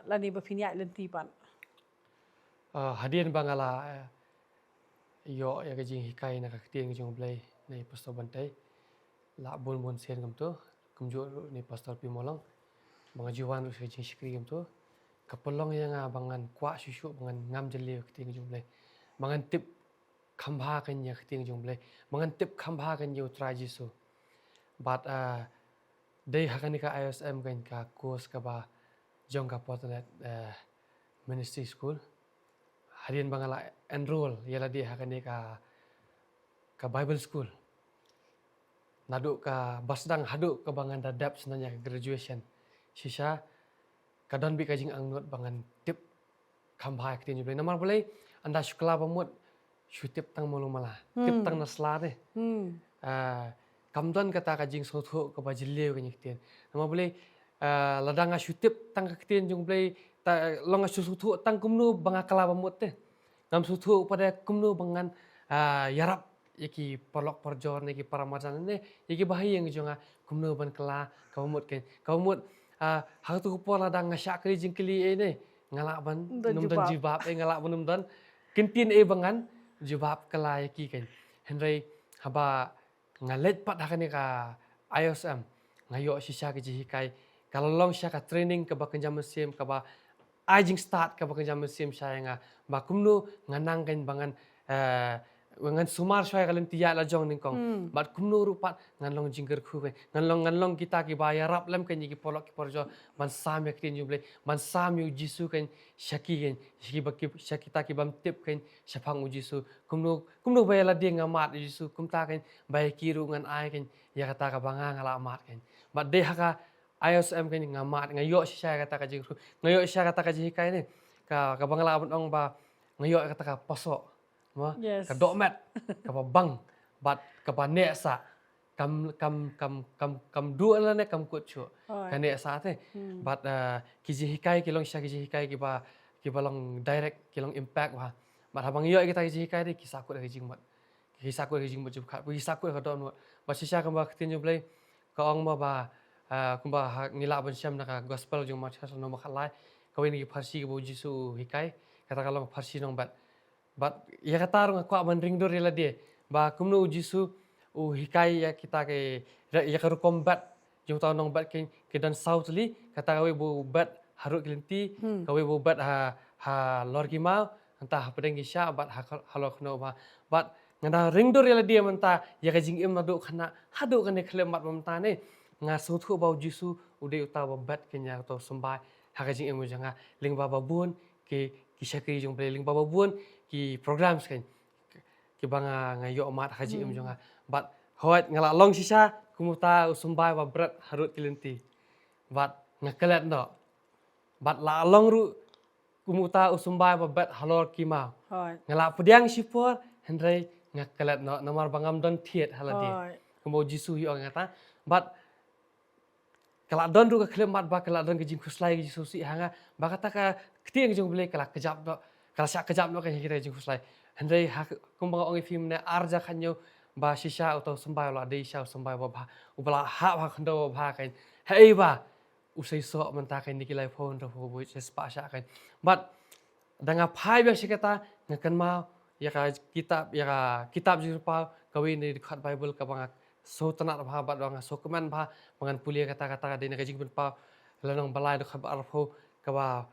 lane ba phin ïaid lynti pat? Ah, hadien ba nga la, eh, ïoh ïa ka jinghikai na ka ktien ka jong U Blei na i Pastor Bantai, la bun bun sien kumto, kumjuh ruh na i Pastor Pi Molong, ba nga ju wan ruh sha ka jingshakri kumto, ka pynlong ïa nga ba ngan kwah shuh shuh ba ngan ngam jylliew ïa ka ktien ka jong U Blei, ba ngan tip kham bha kane ïa ka ktien jong U Blei, ba ngan tip kham bha kane ïa U Trai Jisu. Bad, ah, dei ha kane ka I S M kane ka course kaba jong ka Portalet, eh, Ministry School. Hadien ba nga la enroll ïa lade ha kane ka, ka Bible School, naduh kaba sdang haduh kaba ngan da dep sdang ïa ka graduation, shisha ka don beit ka jingangnud ba ngan tip kham bha ïa ka ktien jong U Blei. Namar balei? Ynda shu kylla ba mut shu tip tang malu mala, tip tang na sla te. Ah, kam don kata ka jingsngewthuh kaba jylliew kane ka ktien. Namar balei? Ah, lada nga shu tip tang ka ktien jong U Blei, ta, long nga shu sngewthuh tang kumno ba nga kylla ba mut te. Ngam sngewthuh pat de kumno ba ngan, ah, ïarap ïa ki paralok parajor ne ki para marjan ne ïa ki bahaïing jong nga kumno ban kylla kaba mut kein. Kaba mut, ah, ha kato ka por lada nga shah kylli jingkylli ei ne nga lah ban, ym don jubab ei, nga lah ban ym don kyntien ei ba ngan jubab kylla ïa ki kein. Hynrei haba nga leit pat ha kane ka I O S M, nga ïoh shisha ki jinghikai. Ka la long shisha ka training kaba kynja mynsiem, kaba ai jingstad kaba kynja mynsiem sha ïa nga ba kumno nga nang kein ba ngan, eh, ngan sumar shuwa ïa ka lynti ïaid la jong nyngkong. Bad kumno ruh pat ngan long jingkyrkhu kein, ngan long, ngan long kita kiba ïarap lem kein ïa ki paralok ki parajor ban sam ïa ka ktien jong U Blei, ban sam ïa U Jisu kein sha ki kein, sha kiba ki, sha kita ki bym tip kein shaphang U Jisu. Kumno, kumno ba ïa lade nga mad U Jisu, kumta kein ba ïa ki ruh ngan ai kein ïa kata kaba nga, nga la mad kein. Bad dei ha ka I O S M kein nga mad, nga ïoh shisha ïa kata ka jingkyrkhu, nga ïoh shisha ïa kata ka jinghikai ne. Ka, kaba nga lah ban ong ba nga ïoh ïa kata ka pasoh, mo? Ka dohmet kaba bang bad kaba neh sah. Kam, kam, kam, kam, kam duh lane kam kut shuh. Ka neh sah te. Bad, eh, ki jinghikai ki long shisha ki jinghikai kiba, kiba long direct, ki long impact bha. Bad haba nga ïoh ïa kita ki jinghikai te ki sahkut ïa ka jingmut. Ki sahkut ïa ka jingmut jubab, ki sahkut ïa ka dohnud. Bad shisha kumba ka ktien jong U Blei ka ong mo ba, ah, kumba ha, ngi lah ban shem na ka gospel jong u Mathaios lynnong ba khatlai, kawei na ki pharshi kaba U Jisu u hikai, kata ka long pharshi nongbet. Bad ïa kata ruh nga kwah ban ringdur ïa lade ba kumno U Jisu u hikai ïa kita ki, ïa ka rukom bet jong uta u nongbet ki, ki don saw tylli, kata kawei ba u bet harud ki lynti, kawei ba u bet ha, halor ki maw, nangta hapdeng ki shah bad ha, halor khyndew bha. Bad nga dang ringdur ïa lade mynta ïa ka jingim naduh kane haduh kane khyllipmat ba mynta ne. Nga sngewthuh ba U Jisu u dei uta ba bet kein ïa uta u symbai ha ka jingim jong nga. Lyngba ba bun ki, ki shakri jong U Blei, lyngba ba bun ki programs kein kiba nga, nga ïoh mad ha ka jingim jong nga. Bad hooid nga la long shisha kum uta u symbai ba bret harud ki lynti. Bad nga klet noh. Bad la long ruh kum uta u symbai ba bet halor ki maw. Nga la pdiang shipor, hynrei nga klet noh namar ba ngam don thied ha lade. Kumba U Jisu u ong ïa nga ta. Bad ka la don ruh ka khyllipmat ba ka la don ka jingkhuslai ka jingsngewsih ha nga ba kata ka ktien ka jong U Blei ka la kjap noh, ka la shah kjap noh ka jingkhuslai. Hynrei ha, kumba nga ong ïa phi mynne, ar hajar khathynñiew ba shisha uta u symbai u la dei shisha u symbai uba bha, uba la hap ha khyndew ba bha kein. Haei ba u seisoh mynta kein na ki laiphew hynriewphew ba u shah spah shah kein. Bad da nga phai biang sha kata nga kynmaw ïa ka kitab, ïa ka kitab Jingpynpaw, kawei na ki dkhot Baibl kaba nga sngewtynnat bha bad ba nga sngewkmen bha ba ngan pule kata, kata ka dei na ka Jingpynpaw lynnong ba lai dkhot ba arphew, kaba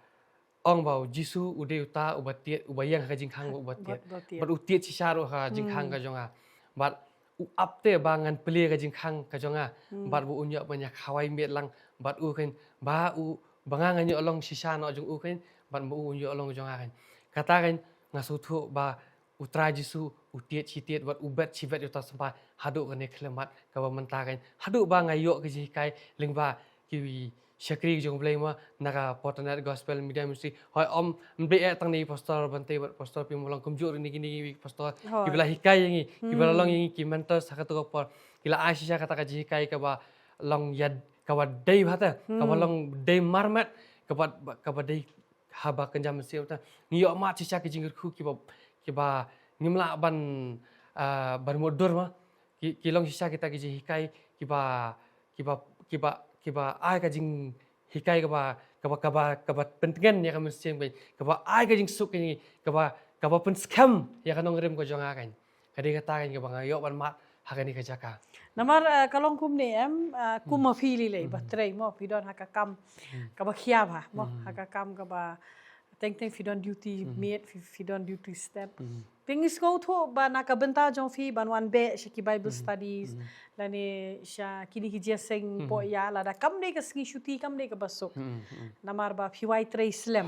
ong ba U Jisu u dei uta uba tied, uba ïeng ha ka jingkhang bad uba tied. Bad u tied shisha ruh ha ka jingkhang ka jong nga. Bad u ap te ba ngan plie ka jingkhang ka jong nga. Bad ba un ïoh ban ïa khawai miet lang bad u kein, ba u, ba nga ngan ïoh long shisha noh jong u kein, bad ba u un ïoh long jong nga kein. Kata kein nga sngewthuh ba U Trai Jisu u tied shi tied bad u bet shi bet ïa uta u symbai haduh kane khyllipmat kaba mynta kein. Haduh ba nga ïoh ka jinghikai lyngba ki shakri jong U Blei mo na ka Potanet Gospel Media Ministry. Hooid, ym dei eh tang na i Pastor Bante bad Pastor Pimolong, kumjuh ruh na kine ki pastor kiba la hikai ïa ngi, kiba la long ïa ngi ki mentors ha kato ka por. Ki la ai shisha kata ka jinghikai kaba long ïa, kaba dei bha te, kaba long dei marmet, kaba, kaba dei haba kynja mynsiem te. Ngi ïoh mad shisha ki jingkyrkhu kiba, kiba ngim lah ban, ah, ban mutdur mo. Ki, ki long shisha kita ki jinghikai kiba, kiba, kiba, kiba ai ka jinghikai kaba, kaba, kaba, kaba pyntngen ïa ka mynsiem kein, kaba ai ka jingsuk kein, kaba, kaba pynskhem ïa ka nongrim ka jong nga kein. Ka dei kata kein kaba nga ïoh ban mad ha kane ka jaka. Namar, eh, ka long kumne em, eh, kum ma phi lei lei, ba trei mo, phi don ha ka kam kaba khia bha mo, ha ka kam kaba teng teng phi don duty miet, phi, phi don duty step. Te ngi sngewthuh ba na ka bynta jong phi ban wan beh sha ki Bible studies lane sha kine ki jingïaseng pohïa, lada kam dei ka sngi shuti, kam dei kaba suk. Namar ba phi wai trei slem.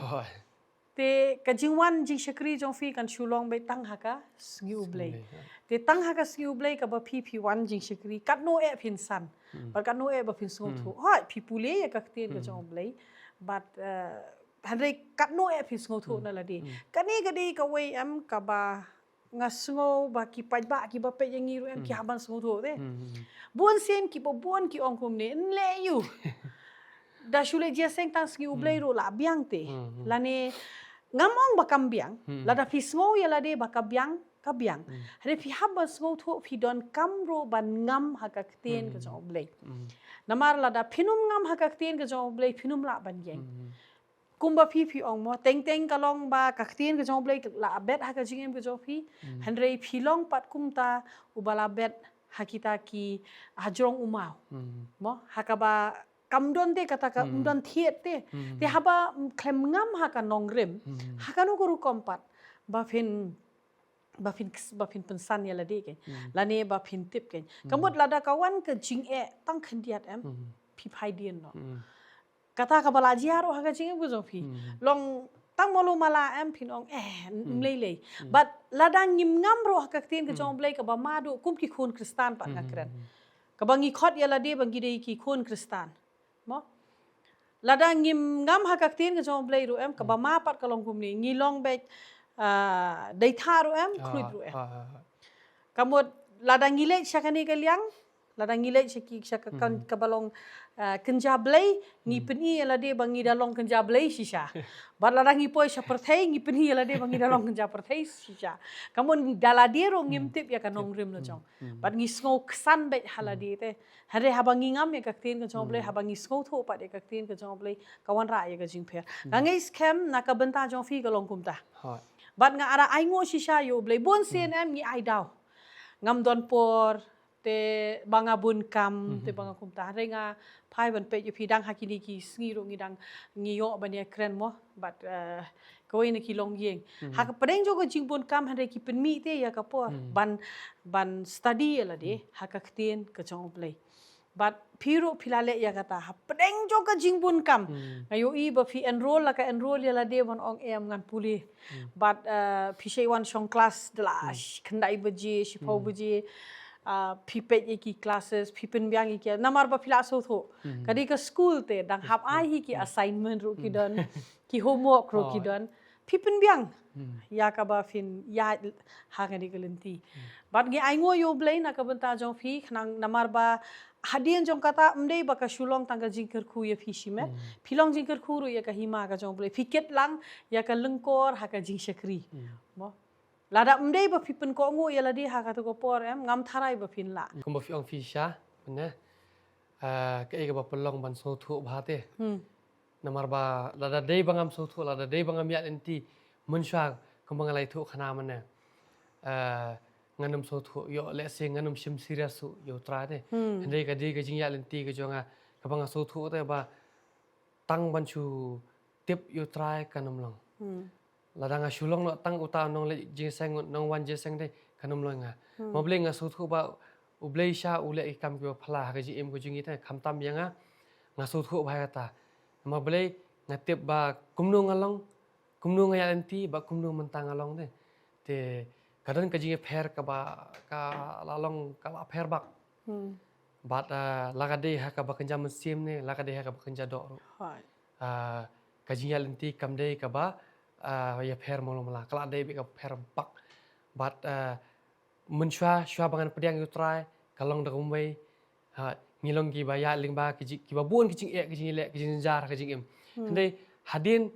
Te ka jingwan jingshakri jong phi kan shu long beit tang ha ka sngi U Blei. Te tang ha ka sngi U Blei kaba phi, phi wan jingshakri, katno eh phin san bad katno eh ba phin sngewthuh. Hooid, phi pule ïa ka ktien ka jong U Blei bad, eh, hynrei katno eh phin sngewthuh na lade. Kane ka dei kawei em kaba nga sngew ba ki paidbah kiba peit ïa ngi ruh em ki hap ban sngewthuh te. Bun sien kiba bun ki ong kumne, nleh ïa u. Da shu leit jingïaseng tang sngi U Blei ruh la biang te. Lane ngam ong ba kam biang, lada phi sngew ïa lade ba ka biang, ka biang. Hynrei phi hap ban sngewthuh phi donkam ruh ban ngam ha ka ktien ka jong U Blei. Namar lada phin ym ngam ha ka ktien ka jong U Blei phin ym lah ban ïeng. Kumba phi phi ong mo, teng teng ka long ba ka ktien ka jong U Blei la bet ha ka jingim ka jong phi. Hynrei phi long pat kumta uba la bet ha kita ki hajrong u maw. Mo, ha kaba kam don te kata ka um don thied te. Te haba khlem ngam ha ka nongrim, ha kano ka rukom pat ba phin, ba phin, ba phin pynsan ïa lade ke. Lane ba phin tip ke. Ka mut lada ka wan ka jingeh tang khyndiat em, phi phai dien noh. Kata kaba la jia ruh ha ka jingim ka jong phi. Long tang malu mala em, phin ong eh, ym lei lei. But lada ngim ngam ruh ha ka ktien ka jong U Blei kaba ma duh kum ki khun Khristan pat nga kren. Kaba ngi khot ïa lade ba ngi dei ki khun Khristan. Mo? Lada ngim ngam ha ka ktien ka jong U Blei ruh em, kaba ma pat ka long kumne, ngi long beit, ah, dei tha ruh em, khluit ruh em. Ka mut lada ngi leit sha kane ka liang, lada ngi leit sha ki, sha ka kan, kaba long, ah, kynja Blei, ngi pyni ïa lade ba ngi da long kynja Blei shisha. Bad lada ngi poi sha pyrthei, ngi pyni ïa lade ba ngi da long kynja pyrthei shisha. Ka mut da lade ruh ngim tip ïa ka nongrim la jong. Bad ngi sngew ksan beit ha lade te. Hynrei haba ngi ngam ïa ka ktien ka jong U Blei, haba ngi sngewthuh pat ïa ka ktien ka jong U Blei, ka wanrah ïa ka jingpher. Nga ngeit skhem na ka bynta jong phi ka long kumta. Bad nga ara ai nguh shisha ïa U Blei, bun sien em ngi ai daw. Ngam don por, te ba nga bun kam, te ba nga kumta. Hynrei nga phai ban peit ïa phi, dang ha kine ki sngi ruh ngi dang ngi ïoh ban ïakren mo. Bad, eh, kawei na ki longïing. Ha ka pdeng jong ka jingbun kam hynrei ki pynmih te ïa ka por ban, ban study ïa lade ha ka ktien ka jong U Blei. Bad phi ruh phi la leh ïa kata ha pdeng jong ka jingbun kam. Nga ïohi ba phi enroll la ka enroll ïa lade ban ong em ngan pule. Bad, eh, phi shei wan shong klas da la sh-, khyndai baje, shiphew baje. Ah, phi peit ïa ki classes, phi pynbiang ïa ki. Namar ba phi la sngewthuh. Ka dei ka school te dang hap ai hi ki assignment ruh ki don, ki homework ruh ki don. Phi pynbiang ïa kaba phin ïa ha kane ka lynti. Bad ngi ai nguh ïa U Blei na ka bynta jong phi, khnang namar ba hadien jong kata ym dei ba ka shu long tang ka jingkyrkhu ïa phi shimet. Phi long jingkyrkhu ruh ïa ka hima ka jong U Blei. Phi kit lang ïa ka lyngkor ha ka jingshakri. Mo. Lada ym dei ba phi pynkohnguh ïa lade ha katu ka por em, ngam tharai ba phin lah. Kumba phi ong phi sha, mynne. Ah, kaei kaba pynlong ban sngewthuh bha te. Namar ba lada dei ba ngam sngewthuh, lada dei ba ngam ïaid lynti, mynshuwa kumba nga la ïathuh khana mynne. Eh, ngan ym sngewthuh ïoh, lehse ngan ym shim serious ïa U Trai te. Hynrei ka dei ka jingïaid lynti ka jong nga kaba nga sngewthuh te ba tang ban shu tip ïa U Trai kan ym long. Lada nga shu long noh tang uta u nongleit jingïaseng, nongwan jingïaseng te kan ym long ïa nga. Ma Blei nga sngewthuh ba U Blei sha u leh ki kam kiba phylla ha ka jingim ka jong ngi te, khamtam ïa nga, nga sngewthuh bha ïa kata. Ma Blei nga tip ba kumno nga long, kumno nga ïaid lynti, ba kumno mynta nga long te. Te ka don ka jingïapher kaba ka la long ka la pher bak. Bad, ah, la ka dei ha kaba kynja mynsiem ne la ka dei ha kaba kynja doh ruh. Ah, ka jingïaid lynti kam dei kaba, ah, ïapher malu mala, ka la dei beit kaba pher bak. Bad, ah, mynshuwa, shuwa ba ngan pdiang ïa U Trai, ka long da kumwei. Ha, ngi long kiba ïaid lyngba ki ji-, kiba bun ki jingeh, ki jingleh, ki jingjynjar, ki jingim. Hynrei hadien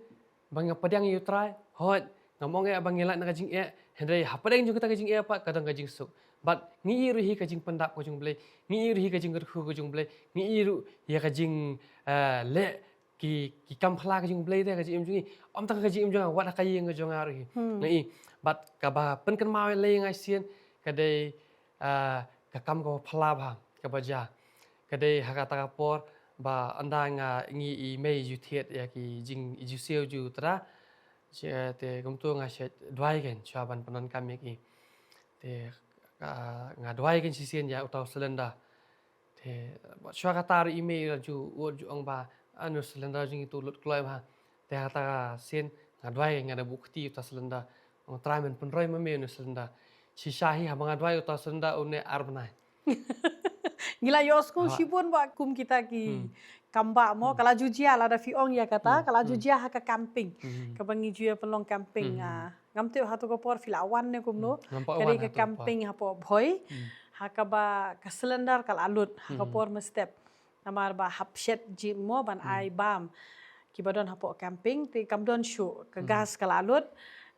ba nga pdiang ïa U Trai, hooid, ngam ong eh ba ngi lait na ka jingeh, hynrei hapdeng jong kata ka jingeh pat ka don ka jingsuk. Bad ngi ïohi ruh hi ka jingpyndap ka jong U Blei, ngi ïohi ruh hi ka jingkyrkhu ka jong U Blei, ngi ïohi ruh ïa ka jing, eh, leh ki, ki kam phylla ka jong U Blei te ha ka jingim jong ngi. Ym tang ha ka jingim jong nga, wat ha ka ïing ka jong nga ruh hi. Ngi, bad kaba pynkynmaw lei ïa nga shisien ka dei, ah, ka kam kaba phylla bha kaba jia. Ka dei ha kata ka por ba ynda nga, ngi i mei ju thied ïa ki jing, i ju siew ju trai. Te kumto nga shet duwai kein shuwa ban pyndonkam ïa ki. Te, ah, nga duwai kein shisien ïa uta u cylinder. Te shuwa kata ruh i mei la ju, u ju ong ba, ah, une u cylinder jong ngi u lut kloi bha. Te ha kata ka sien nga duwai, nga da buh kti uta u cylinder. Ong Trai men pynroi ma me une u cylinder. Shisha hi haba nga duwai uta u cylinder une ar bnai. Ngi la ïohsngew shibun ba kum kita ki kam ba mo, ka la ju jia, lada phi ong ïa kata, ka la ju jia ha ka camping. Kaba ngi ju ïa pynlong camping, ah, ngam tip hato ka por phi la wan ne kumno. Ka dei ka camping hapoh Bhoi. Ha kaba ka cylinder ka la lut ha ka por mynstep. Namar ba hap shet jingim mo ban ai bam. Kiba don hapoh camping te kam don shuh, ka gas ka la lut.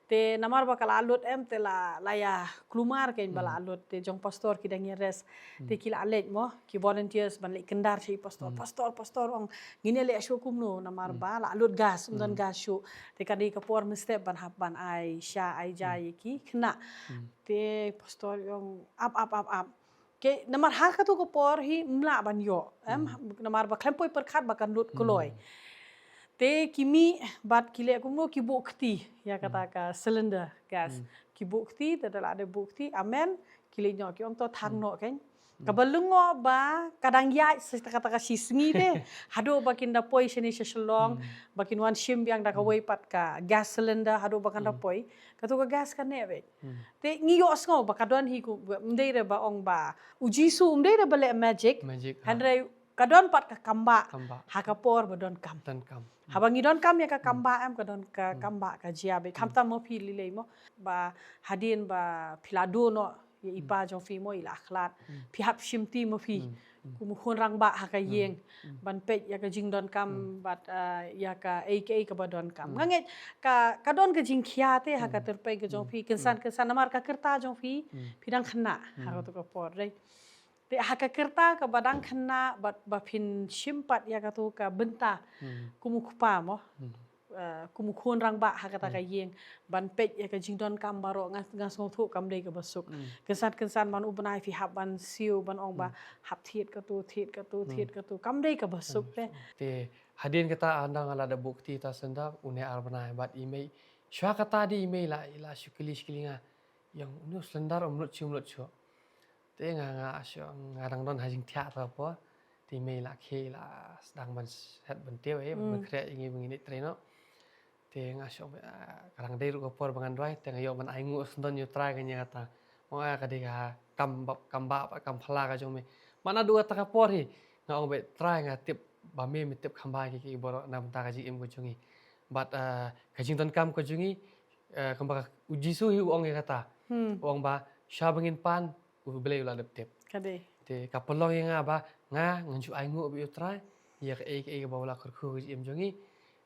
Te namar ba ka la lut em te la, la ïa kulmar kein ba la lut, te jong pastor ki dang ïa rest. Te ki la leit mo, ki volunteers ban leit kyndar sha i pastor. Pastor, pastor, ong, ngin ïa leit shuh kumno namar ba la lut gas, ym don gas shuh. Te ka dei ka por mynstep ban hap ban ai sha ai ja ïa ki khynnah. Te pastor i ong, ap, ap, ap, ap. Ke, namar ha katu ka por hi ym lah ban ïoh em, namar ba khlem poi pyrkhat ba kan lut kloi. Te ki mih bad ki leh kumno, ki buh kti ïa kata ka cylinder gas. Ki buh kti, te da la dep buh kti, amen, ki leit noh, ki ong to thang noh kein. Kaba lyngngoh ba ka dang ïaid sa kata ka shi sngi te. Haduh ba kin da poi shane sha Shillong, ba kin wan shim biang da kawei pat ka gas cylinder, haduh ba kan da poi. Katu ka gas ka neh beit. Te ngi ïohsngew ba ka don hi, kum ym dei re ba ong ba U Jisu, ym dei re ba leh magic. Magic, ha. Hynrei ka don pat ka kambah. Kambah. Ha ka por ba donkam. Donkam. Haba ngi donkam ïa ka kambah em, ka don ka kambah ka jia beit. Khamtam ma phi lei lei mo. Ba hadien ba phi la duh noh ïa i pa jong phi mo, i la khlad. Phi hap shim ti ma phi. Kum u khun rangbah ha ka ïing. Ban peit ïa ka jingdonkam bad, ah, ïa kaei kaei kaba donkam. Nga ngeit ka, ka don ka jingkhia te ha ka tyrpeng ka jong phi. Kynsan, kynsan namar ka kyrta jong phi. Phi dang khynnah ha katu ka por, right? Te ha ka kyrta kaba dang khynnah bad ba phin shim pat ïa katu ka bynta. Kum u kpa mo. Ah, kum u khun rangbah ha kata ka ïing, ban peit ïa ka jingdonkam baroh, nga, nga sngewthuh kam dei kaba suk. Kynsan kynsan man u bnai phi hap ban siew, ban ong ba hap thied katu, thied katu, thied katu, kam dei kaba suk te. Te hadien kata, ynda nga la dep buh kti ta cylinder, une ar bnai bad i mei. Shuwa kata de i mei la, i la shu kylli, shu kylli nga, ïa une u cylinder um lut shuh, um lut shuh. Te nga, nga shu, nga dang don ha jingthiah ta por. Te i mei la khie, la sdang ban shet ban tiew, eh, ban khreh ïa ngi ba ngin ïaid trei noh. Te nga shu, ah, ka dang dei ruh ka por ba ngan duwai, te nga ïoh ban ai nguh syndon ïa u Trai kane kata. Ong, ah, ka dei ka kam ba, kam ba, kam phylla ka jong me. Mana duh kata ka por hi, nga ong beit, Trai, nga tip ba me, me tip kham bha ïa ki, ki baroh na bynta ka jingim ka jong ngi. Bad, ah, ka jingdonkam ka jong ngi, eh, kumba ka, u Jisu hi u ong ïa kata. U ong ba shuwa ba ngin pan, U Blei u la dep tip. Ka dei. Te ka pynlong ïa nga ba nga, ngan shu ai nguh beit ïa u Trai ïa kaei kaei kaba u la kyrkhu ha ka jingim jong ngi.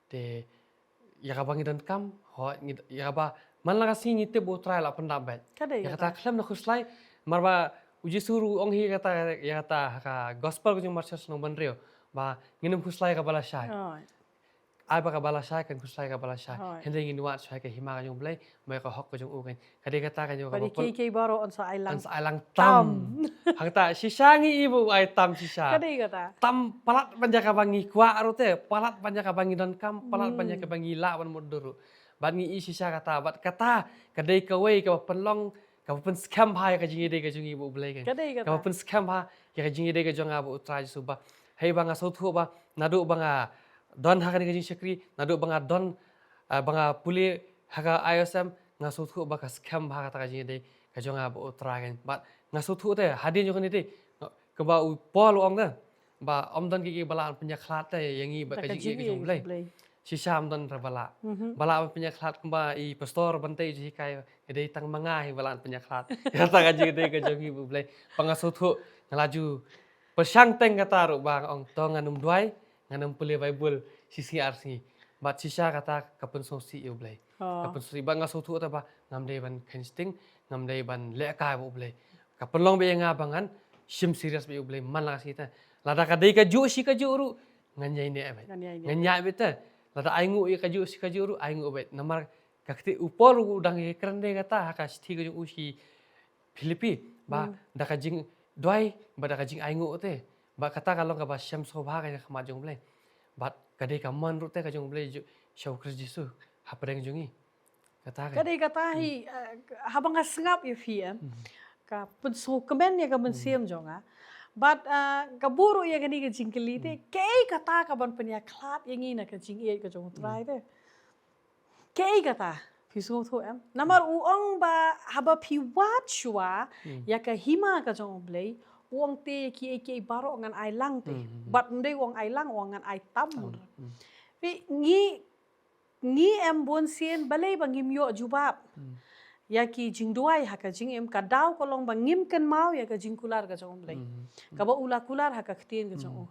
Te ïa kaba ngi donkam, ho, ngi, ïa kaba man la ka sngi ngi tip ba u Trai u la pyndap beit. Ka dei. Ïa kata, khlem da khuslai, namar ba u Jisu ruh u ong hi kata, ïa kata ha ka gospel ka jong u Mathaios lynnong ba hynriew, ba ngin ym khuslai ïa kaba lashai. Ai ba kaba lashai, kan khuslai ïa kaba lashai. Hooid. Hynrei ngin wad shuwa ïa ka hima ka jong u Blei, bad ïa ka hok ka jong u kan. Ka dei kata ka jong, bad ïa kiei kiei baroh yn sa ai lang, yn sa ai lang tam. Tam. Hangta shisha ngi i ba u ai tam shisha. Ka dei kata. Tam palat ban ïa kaba ngi kwah ruh te, palat ban ïa kaba ngi donkam, palat ban ïa kaba ngi lah ban mutdur ruh. Bad ngi i shisha kata, bad kata ka dei kawei kaba pynlong, kaba pynskhem bha ïa ka jingïadei ka jong ngi bad u Blei kan. Ka dei kata. Kaba pynskhem bha ïa ka jingïadei ka jong nga bad u Trai Jisu ba, hei ba nga sngewthuh ba naduh ba nga don ha kane ka jingshakri, naduh ba nga don, ah, ba nga pule ha ka I O S M, nga sngewthuh ba ka skhem bha kata ka jingïadei ka jong nga bad u Trai kan. Bad nga sngewthuh te hadien jong kane te, kaba u Paul u ong te, ba ym don kiei kiei ba lah ban pynïakhlad te ïa ngi bad ka jingïeit ka jong u Blei. Shisha ym don re ba lah. Ba lah ban pynïakhlad, kumba i pastor Bantei u ju hikai, ka dei tang ma nga hi ba lah ban pynïakhlad ïa kata ka jingïadei ka jong ngi bad u Blei. Ba nga sngewthuh, nga la ju pyrshang teng kata ruh ba nga ong to ngan ym duwai, ngan ym pule Baibl shi sngi ar sngi. Bad shisha kata ka pynsngewsih ïa u Blei. Ka pynsngewsih, bad nga sngewthuh te ba ngam dei ban kheiñ sting, ngam dei ban lehkai bad u Blei. Ka pynlong beit ïa nga ba ngan shim serious beit ïa u Blei man la ka sngi te. Lada ka dei kajuh shi kajuh ruh, ngan ïai neh beit. Ngan ïai neh. Ngan ïai beit te. Lada ai nguh ïa kajuh shi kajuh ruh, ai nguh beit. Namar ka kti u Paul ruh u dang ïakren de kata ha ka shithi ka jong u sha ki Philippi, ba da ka jingduwai, ba da ka jingai nguh te, ba kata ka long kaba shem sngewbha ha khmat jong u Blei. Bad ka dei ka mon ruh te ka jong u Blei ju, sha u Khrist Jisu hapdeng jong ngi. Kata ka dei kata hi, eh, haba nga sngap ïa phi em, ka pynsngewkmen ïa ka mynsiem jong nga. Bad, eh, ka buh ruh ïa kane ka jingkylli te, kaei kata kaban pynïakhlad ïa ngi na ka jingïeit ka jong u Trai te? Kaei kata? Phi sngewthuh em? Namar u ong ba haba phi wad shuwa ïa ka hima ka jong u Blei, u ong te kiei kiei baroh ngan ai lang te. Bad ym dei u ong ai lang, u ong ngan ai tam. Phi, ngi, ngi em bun sien balei ba ngim ïoh jubab. ïa ki jingduwai ha ka jingim, ka daw ka long ba ngim kynmaw ïa ka jingkular ka jong U Blei. Kaba u la kular ha ka ktien ka jong u.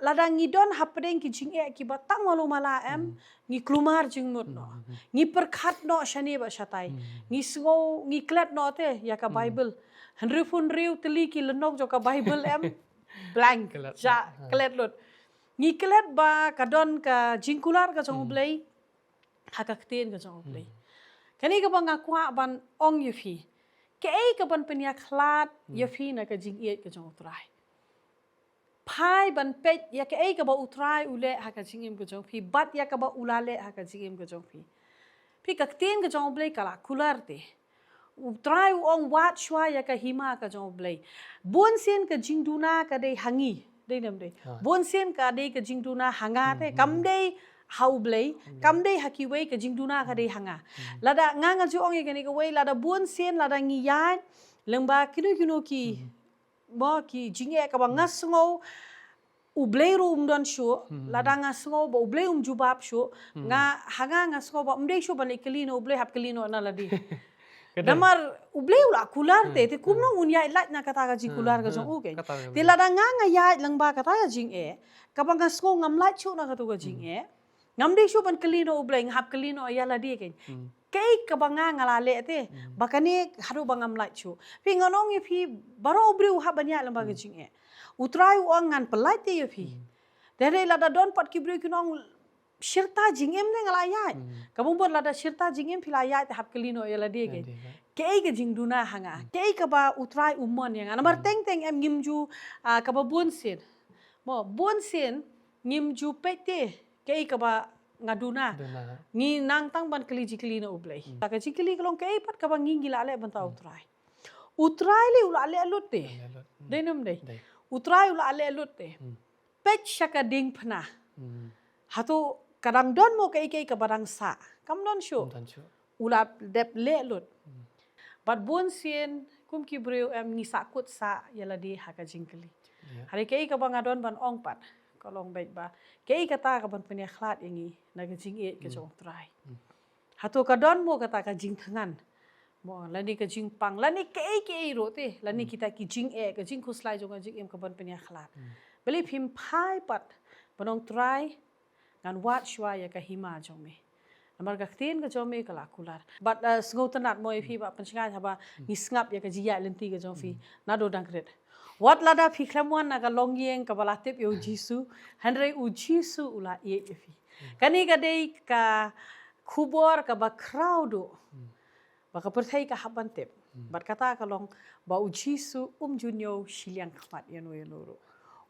Lada ngi don hapdeng ki jingeh kiba tang malu mala em, ngi kulmar jingmut noh. Ngi pyrkhat noh shane bad shatai. Ngi sngew, ngi klet noh te ïa ka Bible. Hynriew phew hynriew tylli ki lynnong jong ka Bible em, blank. Klet ja, noh. Klet lut. Ngi klet ba ka don ka jingkular ka jong U Blei ha ka ktien ka jong U Blei. Kane kaba nga kwah ban ong ïa phi. Kaei kaban pynïakhlad ïa phi na ka jingïeit ka jong U Trai? Phai ban peit ïa kaei kaba U Trai u leh ha ka jingim ka jong phi, bad ïa kaba u la leh ha ka jingim ka jong phi. Phi, ka ktien ka jong U Blei ka la kular te. U Trai u ong, wad shuwa ïa ka hima ka jong U Blei. Bun sien ka jingduna ka dei ha ngi. Dei ne em dei? Ha. Bun sien ka dei ka jingduna ha nga te. Kam dei ha U Blei, kam dei ha kiwei, ka jingduna ka dei ha nga. Lada nga, nga ju ong ïa kane kawei, lada bun sien, lada ngi ïaid lyngba kino kino ki, mo, ki jingeh kaba nga sngew U Blei ruh um don shuh, lada nga sngew ba U Blei um jubab shuh, nga, ha nga, nga sngew ba um dei shuh ban leit kylli na U Blei, hap kylli noh na lade. Ka dei. Namar U Blei u la kular te, te kumno un ïaid lait na kata ka jingkular ka jong u, keiñ. Kata ka dei. Te lada nga, nga ïaid lyngba kata ka jingeh, kaba nga sngew ngam lait shuh na kato ka jingeh, ngam dei shuh ban kylli na U Blei, nga hap kylli noh ïa lade, keiñ. Kaei kaba nga, nga la leh te, ba kane haduh ba ngam lait shuh. Phi, ngan ong ïa phi, baroh u briew u hap ban ïaid lyngba ka jingeh. U Trai u ong, ngan pyllait te ïa phi. Te hynrei lada don pat ki briew kin ong, shirta jingim ne nga la ïaid. Kaba mut lada shirta jingim phi la ïaid te hap kylli noh ïa lade, keiñ. Lade, keiñ. Kaei ka jingduna ha nga? Kaei kaba U Trai u mon ïa nga? Namar teng teng em ngim ju, ah, kaba bun sien. Mo, bun sien ngim ju peit te kaei kaba nga duna. Duna. Ngi nang tang ban kylli jingkylli na U Blei. Ka jingkylli ka long, kaei pat kaba ngi, ngi la leh bynta U Trai? U Trai lei u la leh lut te. Leh lut. Dei ne em dei? Dei. U Trai u la leh lut te. Peit sha ka diengphna. Hato ka dang don mo kaei kaei kaba dang sah? Kam don shuh. Kam don shuh. U la dep leh lut. Bad bun sien kum ki briew em ngi sahkut sah ïa lade ha ka jingkylli. Ïa. Hynrei kaei kaba nga don ban ong pat ka long beit ba kaei kata kaban pynïakhlad ïa ngi na ka jingïeit ka jong U Trai? Hato ka don mo kata ka jingthngan? Mo, lane ka jingpang, lane kaei kaei ruh te, lane kita ki jingeh, ka jingkhuslai jong ka jingim kaban pynïakhlad. Balei phim phai pat ban ong, Trai, ngan wad shuwa ïa ka hima jong me. Namar ka ktien ka jong me ka la kular. Bad, eh, sngewtynnat mo ïa phi Bah Pynshngaiñ haba ngi sngap ïa ka jingïaid lynti ka jong phi naduh dang rit. Wat lada phi khlem wan na ka longïing kaba la tip ïa U Jisu, hynrei U Jisu u la ïeit ïa phi. Kane ka dei ka khubor kaba khraw duh. Ba ka pyrthei ka hap ban tip. Bad kata ka long ba U Jisu um ju ñiew shiliang khmat ïano ïano ruh.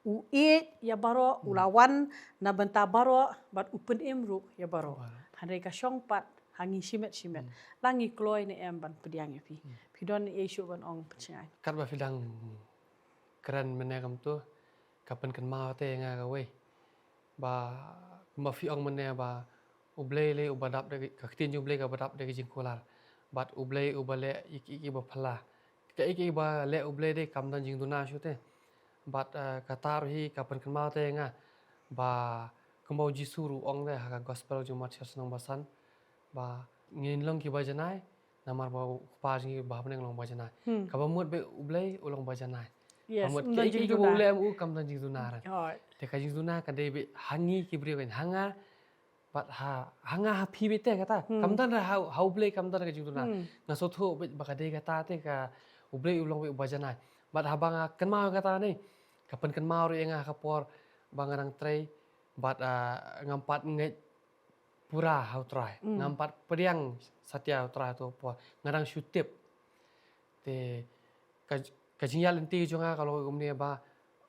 U ïeit ïa baroh, u la wan na bynta baroh, bad u pynim ruh ïa baroh. Baroh. Hynrei ka shong pat ha ngi shimet shimet. La ngi kloi ne em ban pdiang ïa phi. Phi don ei shuh ban ong Pynshngaiñ? Katba phi dang kren mynne kumto, ka pynkynmaw te ïa nga kawei. Ba, kumba phi ong mynne ba U Blei lei uba dap da ka, ka ktien jong U Blei kaba dap da ka jingkular. Bad U Blei uba leh ïa kiei kiei ba phylla. Kaei kaei ba leh U Blei dei kam don jingduna shuh te. Bad, eh, kata ruh hi ka pynkynmaw te ïa nga ba kumba U Jisu ruh u ong te ha ka gospel jong u Mathaios lynnong ba san, ba ngin long kiba janai, namar ba u Kpa jong ngi uba ha bneng u long ba janai. Hmm. Kaba mut ba U Blei u long ba janai. Yes, kaba mut um don kaei kaei jingduna. Kaba U Blei em u kam don jingduna ruh. Hooid. Te ka jingduna ka dei beit ha ngi ki briew, keiñ, ha nga bad ha, ha nga ha phi beit te kata. Hmm. Kam don ruh ha, ha U Blei kam don ka jingduna. Hmm. Nga sngewthuh beit ba ka dei kata te ka U Blei u long beit uba janai. Bad haba nga kynmaw kata ne, ka pynkynmaw ruh ïa nga ha ka por ba nga dang trei bad, ah, ngam pat ngeit pura ha U Trai. Mm. Ngam pat pdiang satia ha U Trai ha kato ka por. Nga dang shu tip. Te ka, ka jingïaid lynti jong nga ka long kumne ba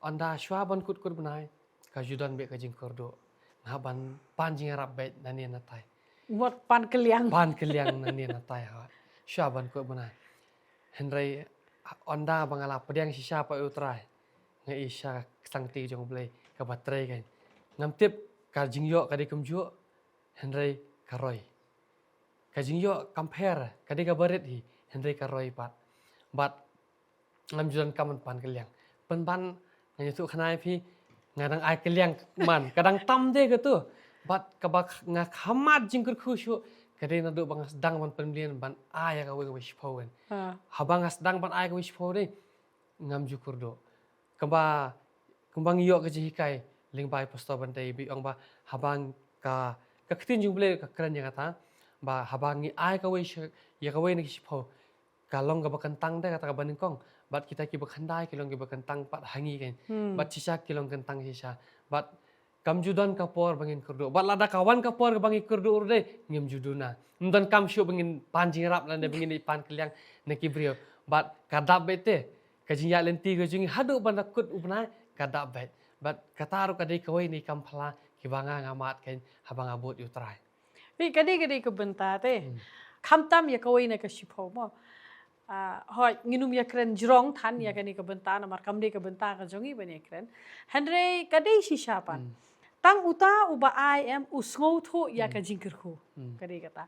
ynda shuwa ban kut kut bnai ka ju don beit ka jingkyrduh. Nga hap ban pan jingïarap beit nangne natai. Wat pan kylliang. Pan kylliang nangne natai, ha. Shuwa ban kut bnai. Hynrei ynda ba nga la pdiang shisha pat ïa U Trai, nga ïohi shisha ka kti jong U Blei kaba trei, keiñ. Ngam tip ka jingïoh ka dei kumjuh, hynrei ka roi. Ka jingïoh kam pher, ka dei kaba rit hi, hynrei ka roi pat. Bad ngam ju donkam ban pan kylliang. Pynban, nga ïathuh khana ïa phi, nga dang ai kylliang man, ka dang tam de kato. Bad kaba nga kham jingkyrkhu shuh, Ka dei naduh ba nga sdang ban pynmlien ban ai ïa kawei kawei shiphew kan. Ah. Haba nga sdang ban ai kawei shiphew dei, ngam ju kyrduh. Kumba, kumba ngi ïoh ka jinghikai lyngba i Pastor Bantei, ba i ong ba haba ka, ka ktien jong U Blei ka kren ïa kata, ba haba ngi ai kawei shi, ïa kawei na ki shiphew, ka long kaba kyntang te kata kaba nyngkong. Bad kita kiba khyndai ki long kiba kyntang pat ha ngi kan. Hmm. Bad shisha ki long kyntang shisha. Bad kam ju don ka por ba ngin kyrduh. Bad lada ka wan ka por ba ngin kyrduh ruh dei, ngim ju duna. Ym don kam shuh ba ngin pan jingïarap lane ba ngin pan kylliang na ki briew. Bad ka dap beit te, ka jingïaid lynti ka jong ngi haduh ban da kut u bnai, ka dap beit. Bad kata ruh ka dei kawei na ki kam phylla kiba nga nga mad kan haba nga bud ïa U Trai. Phi, ka dei, ka dei ka bynta te. Hmm. Khamtam ïa kawei na ka shiphew mo. Ah, hooid, ngin ym ïakren jrong than ïa kane ka bynta, namar kam dei ka bynta ka jong ngi ban ïakren. Hynrei ka dei shisha pat. Hmm. Tang uta uba ai em u sngewthuh ïa ka jingkyrkhu. Hmm. Ka dei kata.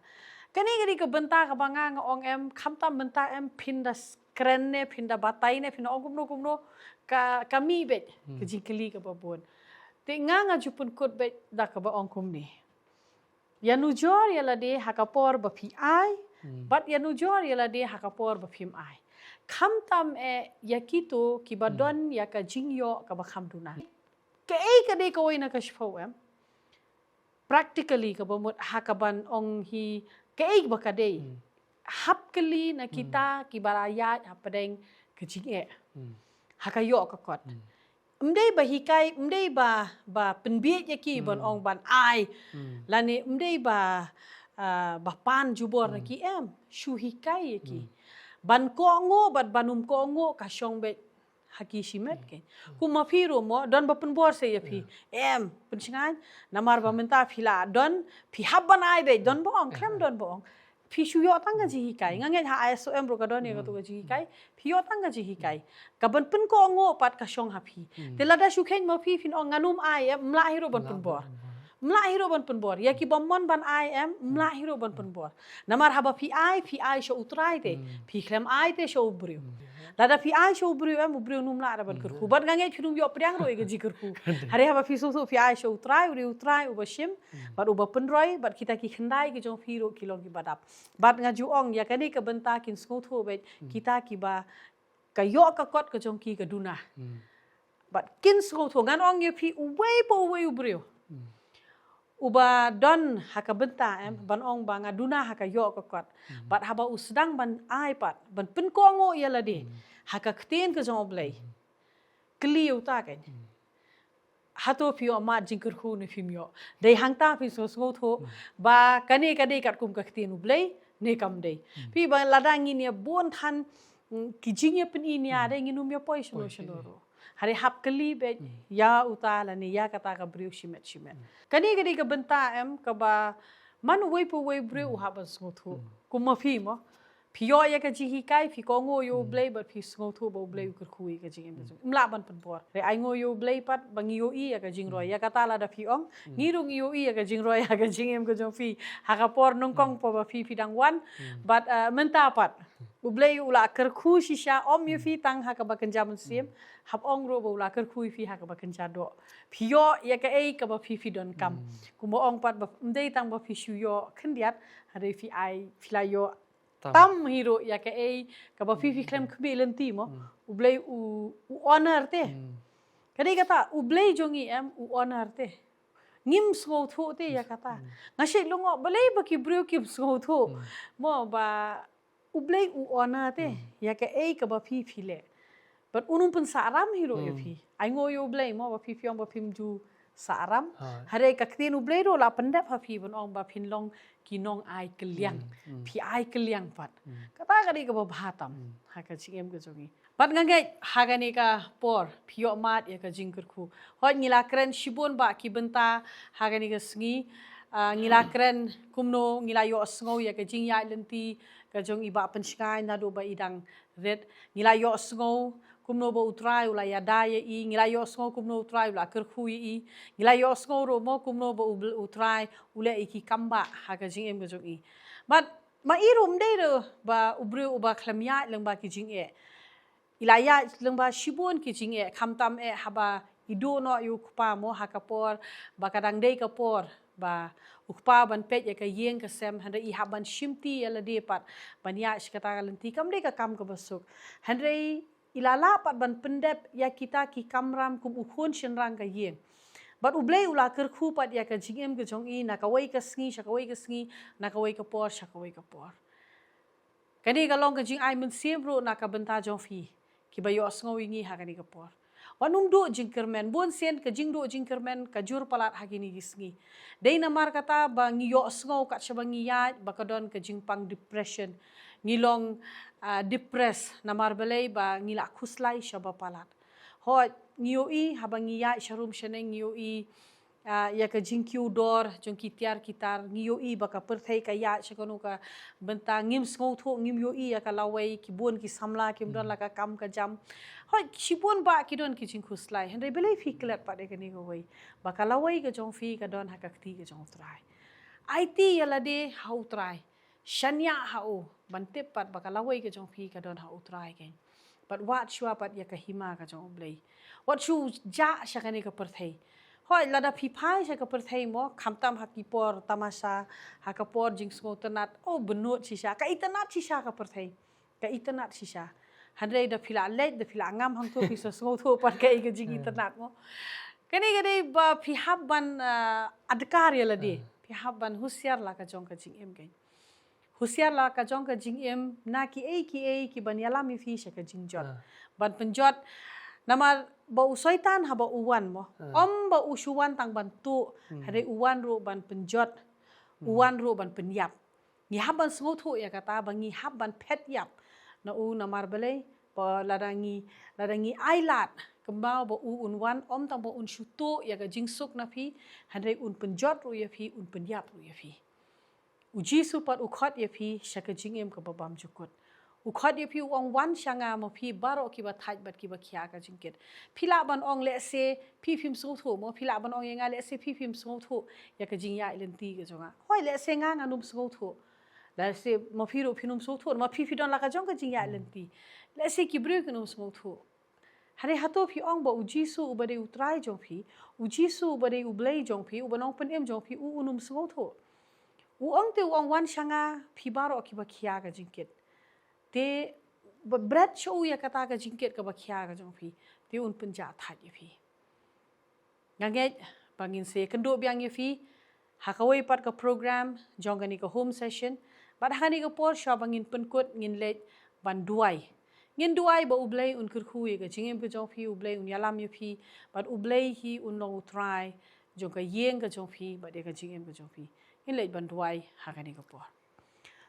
Kane ka dei ka bynta kaba nga nga ong em, khamtam mynta em phin da s-, kren ne, phin da batai ne, phin da ong kumno kumno, ka, ka mih beit ka jingkylli kaba bun. Te nga nga ju pynkut beit da kaba ong kumne. Ïanujor ïa lade ha ka por ba phi ai, bad ïanujor ïa lade ha ka por ba phim ai. Khamtam eh ïa kito kiba don ïa ka jingïoh kaba kham duna. Kaei ka dei kawei na ka shiphew em? Practically kaba mut ha kaban ong hi kaei ba ka dei. Hap kylli na kita kiba la ïaid hapdeng ka jingeh. Ha ka ïoh ka kot. Ym dei ba hikai, ym dei ba, ba pynbiej ïa ki ban ong ban ai. Lane ym dei ba, ah, ba pan jubor na ki em. Shu hikai ïa ki. Ban kohnguh bad ban ym kohnguh ka shong beit ha ki shimet ki. Kum ma phi ruh mo, don ba pynbor sa ïa phi. Em, pynshngaiñ, namar ba mynta phi la don, phi hap ban ai beit, don ba ong, khlem don ba ong. Phi shu ïoh tang ka jinghikai. Nga ngeit ha I S O M ruh ka don ïa kato ka jinghikai. Phi ïoh tang ka jinghikai. Kaban pynkohnguh pat ka shong ha phi. Te lada shu kheiñ ma phi phin ong ngan ym ai em, ym lah hi ruh ban pynbor. Ym lah hi ruh ban pynbor. Ïa ki bym mon ban ai em, ym lah hi ruh ban pynbor. Namar haba phi ai, phi ai sha U Trai te. Phi khlem ai te sha u briew. Lada phi ai sha u briew em, u briew um lah ruh ban kyrkhu. Bad nga ngeit phin ym ïoh pdiang ruh ïa ka jingkyrkhu. Hynrei haba phi sngewthuh phi ai sha U Trai, U Trai uba shim, bad uba pynroi, bad kita ki khyndai ki jong phi ruh ki long kiba dap. Bad nga ju ong ïa kane ka bynta kin sngewthuh beit kita kiba ka ïoh ka kot ka jong ki ka duna. Bad kin sngewthuh, ngan ong ïa phi uwei pa uwei u briew uba don ha ka bynta em, ban ong ba nga duna ha ka ïoh ka kot. Bad haba u sdang ban ai pat, ban pynkohnguh ïa lade ha ka ktien ka jong U Blei. Kylli ïa uta kan. Hato phi ïoh mad jingkyrkhu ne phim ïoh? Dei hangta phin sngewthuh ba kane ka dei katkum ka ktien U Blei ne kam dei. Phi, ba lada ngin ïa bun than, mm, ki jingïapyni nia dei ngin ym ïa poi shano shano ruh. Hynrei hap kylli beit ïa uta lane ïa kata ka briew shimet shimet. Kane ka dei ka bynta em kaba man uwei pa uwei u briew u hap ban sngewthuh. Kum ma phi mo. Phi ïoh ïa ka jinghikai, phi kohnguh ïa U Blei, bad phi sngewthuh ba U Blei u kyrkhu ïa ka jingim ka jong. Ym lah ban pynbor. Hynrei ainguh ïa U Blei pat ba ngi ïohi ïa ka jingroi. Ïa kata lada phi ong, ngi ruh ngi ïohi ïa ka jingroi ha ka jingim ka jong phi. Ha ka por nyngkong pa ba phi phi dang wan. Bad, eh, mynta pat. U Blei u la kyrkhu shisha, ym ïa phi tang ha kaba kynja mynsiem. Hap ong ruh ba u la kyrkhu ïa phi ha kaba kynja doh. Phi ïoh ïa kaei kaba phi phi donkam. Kumba ong pat ba ym dei tang ba phi shu ïoh khyndiat, hynrei phi ai, phi la ïoh tam hi ruh ïa kaei kaba phi phi khlem khmih lynti mo. U Blei u, u honor te. Ka dei kata, U Blei jong ngi em, u honor te. Ngim sngewthuh te ïa kata. Nga shait lyngngoh balei ba ki briew kim sngewthuh. Mo ba U Blei u honor te ïa kaei kaba phi phi leh. Bad un ym pynsahram hi ruh ïa phi. Ainguh ïa U Blei mo ba phi phi ong ba phim ju sahram. Hynrei ka ktien U Blei ruh la pyndep ha phi ban ong ba phin long ki nong ai kylliang. Phi ai kylliang pat. Kata ka dei kaba bha tam ha ka jingim ka jong ngi. Bad nga ngeit ha kane ka por phi ïoh mad ïa ka jingkyrkhu. Hooid ngi la kren shibun ba ki bynta ha kane ka sngi. Ah, ngi la kren kumno ngi la ïohsngew ïa ka jingïaid lynti ka jong i Bah Pynshngaiñ naduh ba i dang rit. Ngi la ïohsngew kumno ba U Trai u la ïada ïa i, ngi la ïohsngew kumno U Trai u la kyrkhu ïa i, ngi la ïohsngew ruh mo kumno ba U Bl-, U Trai u leh ïa ki kam ba ha ka jingim ka jong i. Bad ma i ruh ym dei ruh ba u briew uba khlem ïaid lyngba ki jingeh. I la ïaid lyngba shibun ki jingeh, khamtam eh haba i duh noh ïa u kpa mo ha ka por ba ka dang dei ka por ba u kpa ban peit ïa ka ïing ka sem, hynrei i hap ban shimti ïa lade pat ban ïaid sha kata ka lynti, kam dei ka kam kaba suk. Hynrei i la lah pat ban pyndep ïa kita ki kamram kum u khun shynrang ka ïing. Bad U Blei u la kyrkhu pat ïa ka jingim ka jong i na kawei ka sngi sha kawei ka sngi, na kawei ka por sha kawei ka por. Kane ka long ka jingai mynsiem ruh na ka bynta jong phi kiba ïohsngew ïa ngi ha kane ka por. Wat nym duh jingkyrmen, bun sien ka jingduh jingkyrmen ka jur palat ha kine ki sngi. Dei namar kata ba ngi ïohsngew kat shaba ngi ïaid ba ka don ka jingpang depression. Ngi long, ah, depressed namar balei ba ngi la khuslai shaba palat. Hooid, ngi ïohi haba ngi ïaid sharum shaneng ngi ïohi, ah, ïa ka jingkiew dor jong ki tiar ki tar, ngi ïohi ba ka pyrthei ka ïaid sha kano ka bynta, ngim sngewthuh, ngim ïohi ïa ka lawei, ki bun ki samla kim don la ka kam ka jam. Hooid, shibun ba ki don ki jingkhuslai. Hynrei balei phi klet pat ïa kane kawei, ba ka lawei ka jong phi ka don ha ka kti ka jong U Trai. Aiti ïa lade ha U Trai. Shaniah ha u, ban tip pat ba ka lawei ka jong phi ka don ha U Trai keiñ. Bad wad shuwa pat ïa ka hima ka jong U Blei. Wat shu jah sha kane ka pyrthei. Hooid, lada phi phai sha ka pyrthei mo, khamtam ha ki por tamasha, ha ka por jingsngewtynnat, oh, bynnud shisha, ka itynnat shisha ka pyrthei. Ka itynnat shisha. Hynrei da phi la leit, da phi la ngam hangto phi sa sngewthuh pat kaei ka jingitynnat mo. Kane ka dei ba phi hap ban, ah, adkar ïa lade. Phi hap ban husiar la ka jong ka jingim keiñ. Husiar la ka jong ka jingim na kiei kiei ki ban ïalam ïa phi sha ka jingjot. Ban pynjot namar ba u Soitan haba u wan mo. Ym ba u shu wan tang ban tuh, hynrei u wan ruh ban pynjot. U wan ruh ban pynïap. Ngi hap ban sngewthuh ïa kata ba ngi hap ban phet ïap na u namar balei, ba lada ngi, lada ngi ailad, kynmaw ba u un wan ym tang ba un shu tuh ïa ka jingsuk na phi, hynrei un pynjot ruh ïa phi, un pynïap ruh ïa phi. U Jisu pat u khot ïa phi sha ka jingim kaba bymjukut. U khot ïa phi u ong wan sha nga mo phi baroh kiba thait bad kiba khia ka jingkit. Phi lah ban ong lehse phi phim sngewthuh mo, phi lah ban ong ïa nga lehse phi phim sngewthuh ïa ka jingïaid lynti ka jong nga. Hooid lehse nga ngan ym sngewthuh. Lehse ma phi ruh phin ym sngewthuh, ma phi phi don la ka jong ka jingïaid lynti. Lehse ki briew kin ym sngewthuh. Hynrei hato phi ong ba u Jisu uba dei U Trai jong phi, u Jisu uba dei U Blei jong phi, uba nongpynim jong phi, u un ym sngewthuh. U ong te u ong wan sha nga phi baroh kiba khia ka jingkit. Te ba bret sha u ïa kata ka jingkit kaba khia ka jong phi. Te un pynjah thait ïa phi. Nga ngeit ba ngin sa ïakynduh biang ïa phi ha kawei pat ka program jong kane ka home session. Bad ha kane ka por shuwa ba ngin pynkut ngin leit ban duwai. Ngin duwai ba U Blei un kyrkhu ïa ka jingim ka jong phi, U Blei un ïalam ïa phi, bad U Blei hi un long U Trai jong ka ïing ka jong phi bad ïa ka jingim ka jong phi. Ngin leit ban duwai ha kane ka por.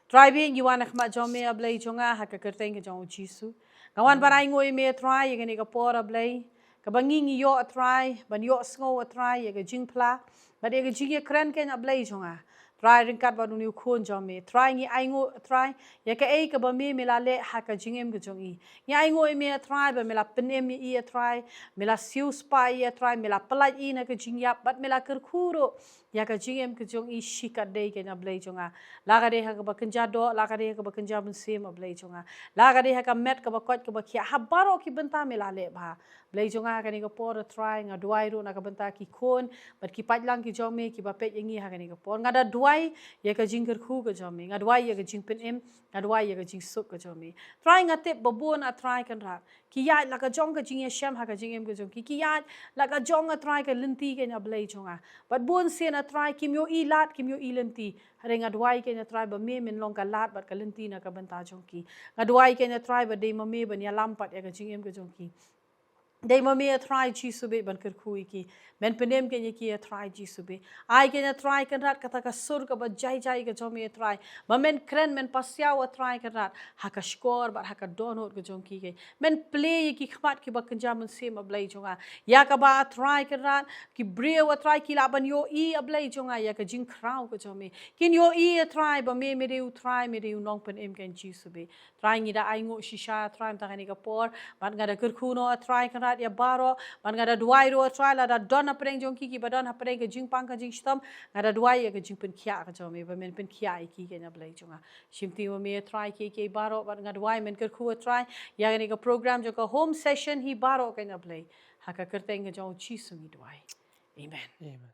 Trai bad ngi wan ha khmat jong me A Blei jong nga ha ka kyrteng ka jong u Jisu. Nga wan ban ainguh ïa me Trai ïa kane ka por A Blei. Kaba ngi ngi ïoh Trai, ban ïohsngew Trai ïa ka jingphla bad ïa ka jingïakren keiñ A Blei jong nga. Trai ryngkat bad une u khun jong me. Trai ngi ainguh Trai ïa kaei kaba me me la leh ha ka jingim ka jong i. Ngi ainguh ïa me Trai ba me la pynim ïa i Trai, me la siewspah ïa i Trai, me la pyllait i na ka jingïap bad me la kyrkhu ruh ïa ka jingim ka jong i shikatdei keiñ A Blei jong nga. La ka dei ha kaba kynja doh, la ka dei ha kaba kynja mynsiem A Blei jong nga. La ka dei ha ka met kaba koit kaba khiah, ha baroh ki bynta me la leh bha. Blei jong nga ha kane ka por Trai nga duwai ruh na ka bynta ki khun bad ki paidlang ki jong me kiba peit ïa ngi ha kane ka por. Nga da duwai ïa ka jingkyrkhu ka jong me. Nga duwai ïa ka jingpynim, nga duwai ïa ka jingsuk ka jong me. Trai nga tip ba bun A Trai Kynrad ki ïaid la ka jong ka jingïashem ha ka jingim ka jong ki. Ki ïaid la ka jong A Trai ka lynti keiñ A Blei jong nga. Bad bun sien A Trai kim ïohi lad kim ïohi lynti. Hynrei nga duwai keiñ A Trai ba me men long ka lad bad ka lynti na ka bynta jong ki. Nga duwai keiñ A Trai ba dei ma me ban ïalam pat ïa ka jingim ka jong ki. Dei ma me A Trai Jisu bad ban kyrkhu ïa ki. Men pynim keiñ ïa ki A Trai Jisu bad ai keiñ A Trai Kynrad kata ka sur kaba jai jai ka jong me A Trai. Ba men kren men pasiaw A Trai Kynrad ha ka shkor bad ha ka dohnud ka jong ki keiñ. Men plie ïa ki khmat kiba kynja mynsiem A Blei jong nga. Ïa kaba A Trai Kynrad ki briew A Trai ki lah ban ïohi A Blei jong nga ïa ka jingkhraw ka jong me. Kin ïohi A Trai ba me me dei U Trai me dei U Nongpynim keiñ Jisu bad. Trai ngi da ainguh shisha Trai mynta kane ka por bad nga da kyrkhu noh A Trai Kynrad ïa baroh bad nga da duwai ruh A Trai lada don hapdeng jong ki kiba don hapdeng ka jingpang ka jingshitom nga da duwai ïa ka jingpynkhiah ka jong me ba men pynkhiah ïa ki keiñ A Blei jong nga. Shimti ma me A Trai kiei kiei baroh bad nga duwai men kyrkhu A Trai ïa kane ka program jong ka home session hi baroh keiñ A Blei. Ha ka kyrteng ka jong u Jisu ngi duwai. Amen. Amen.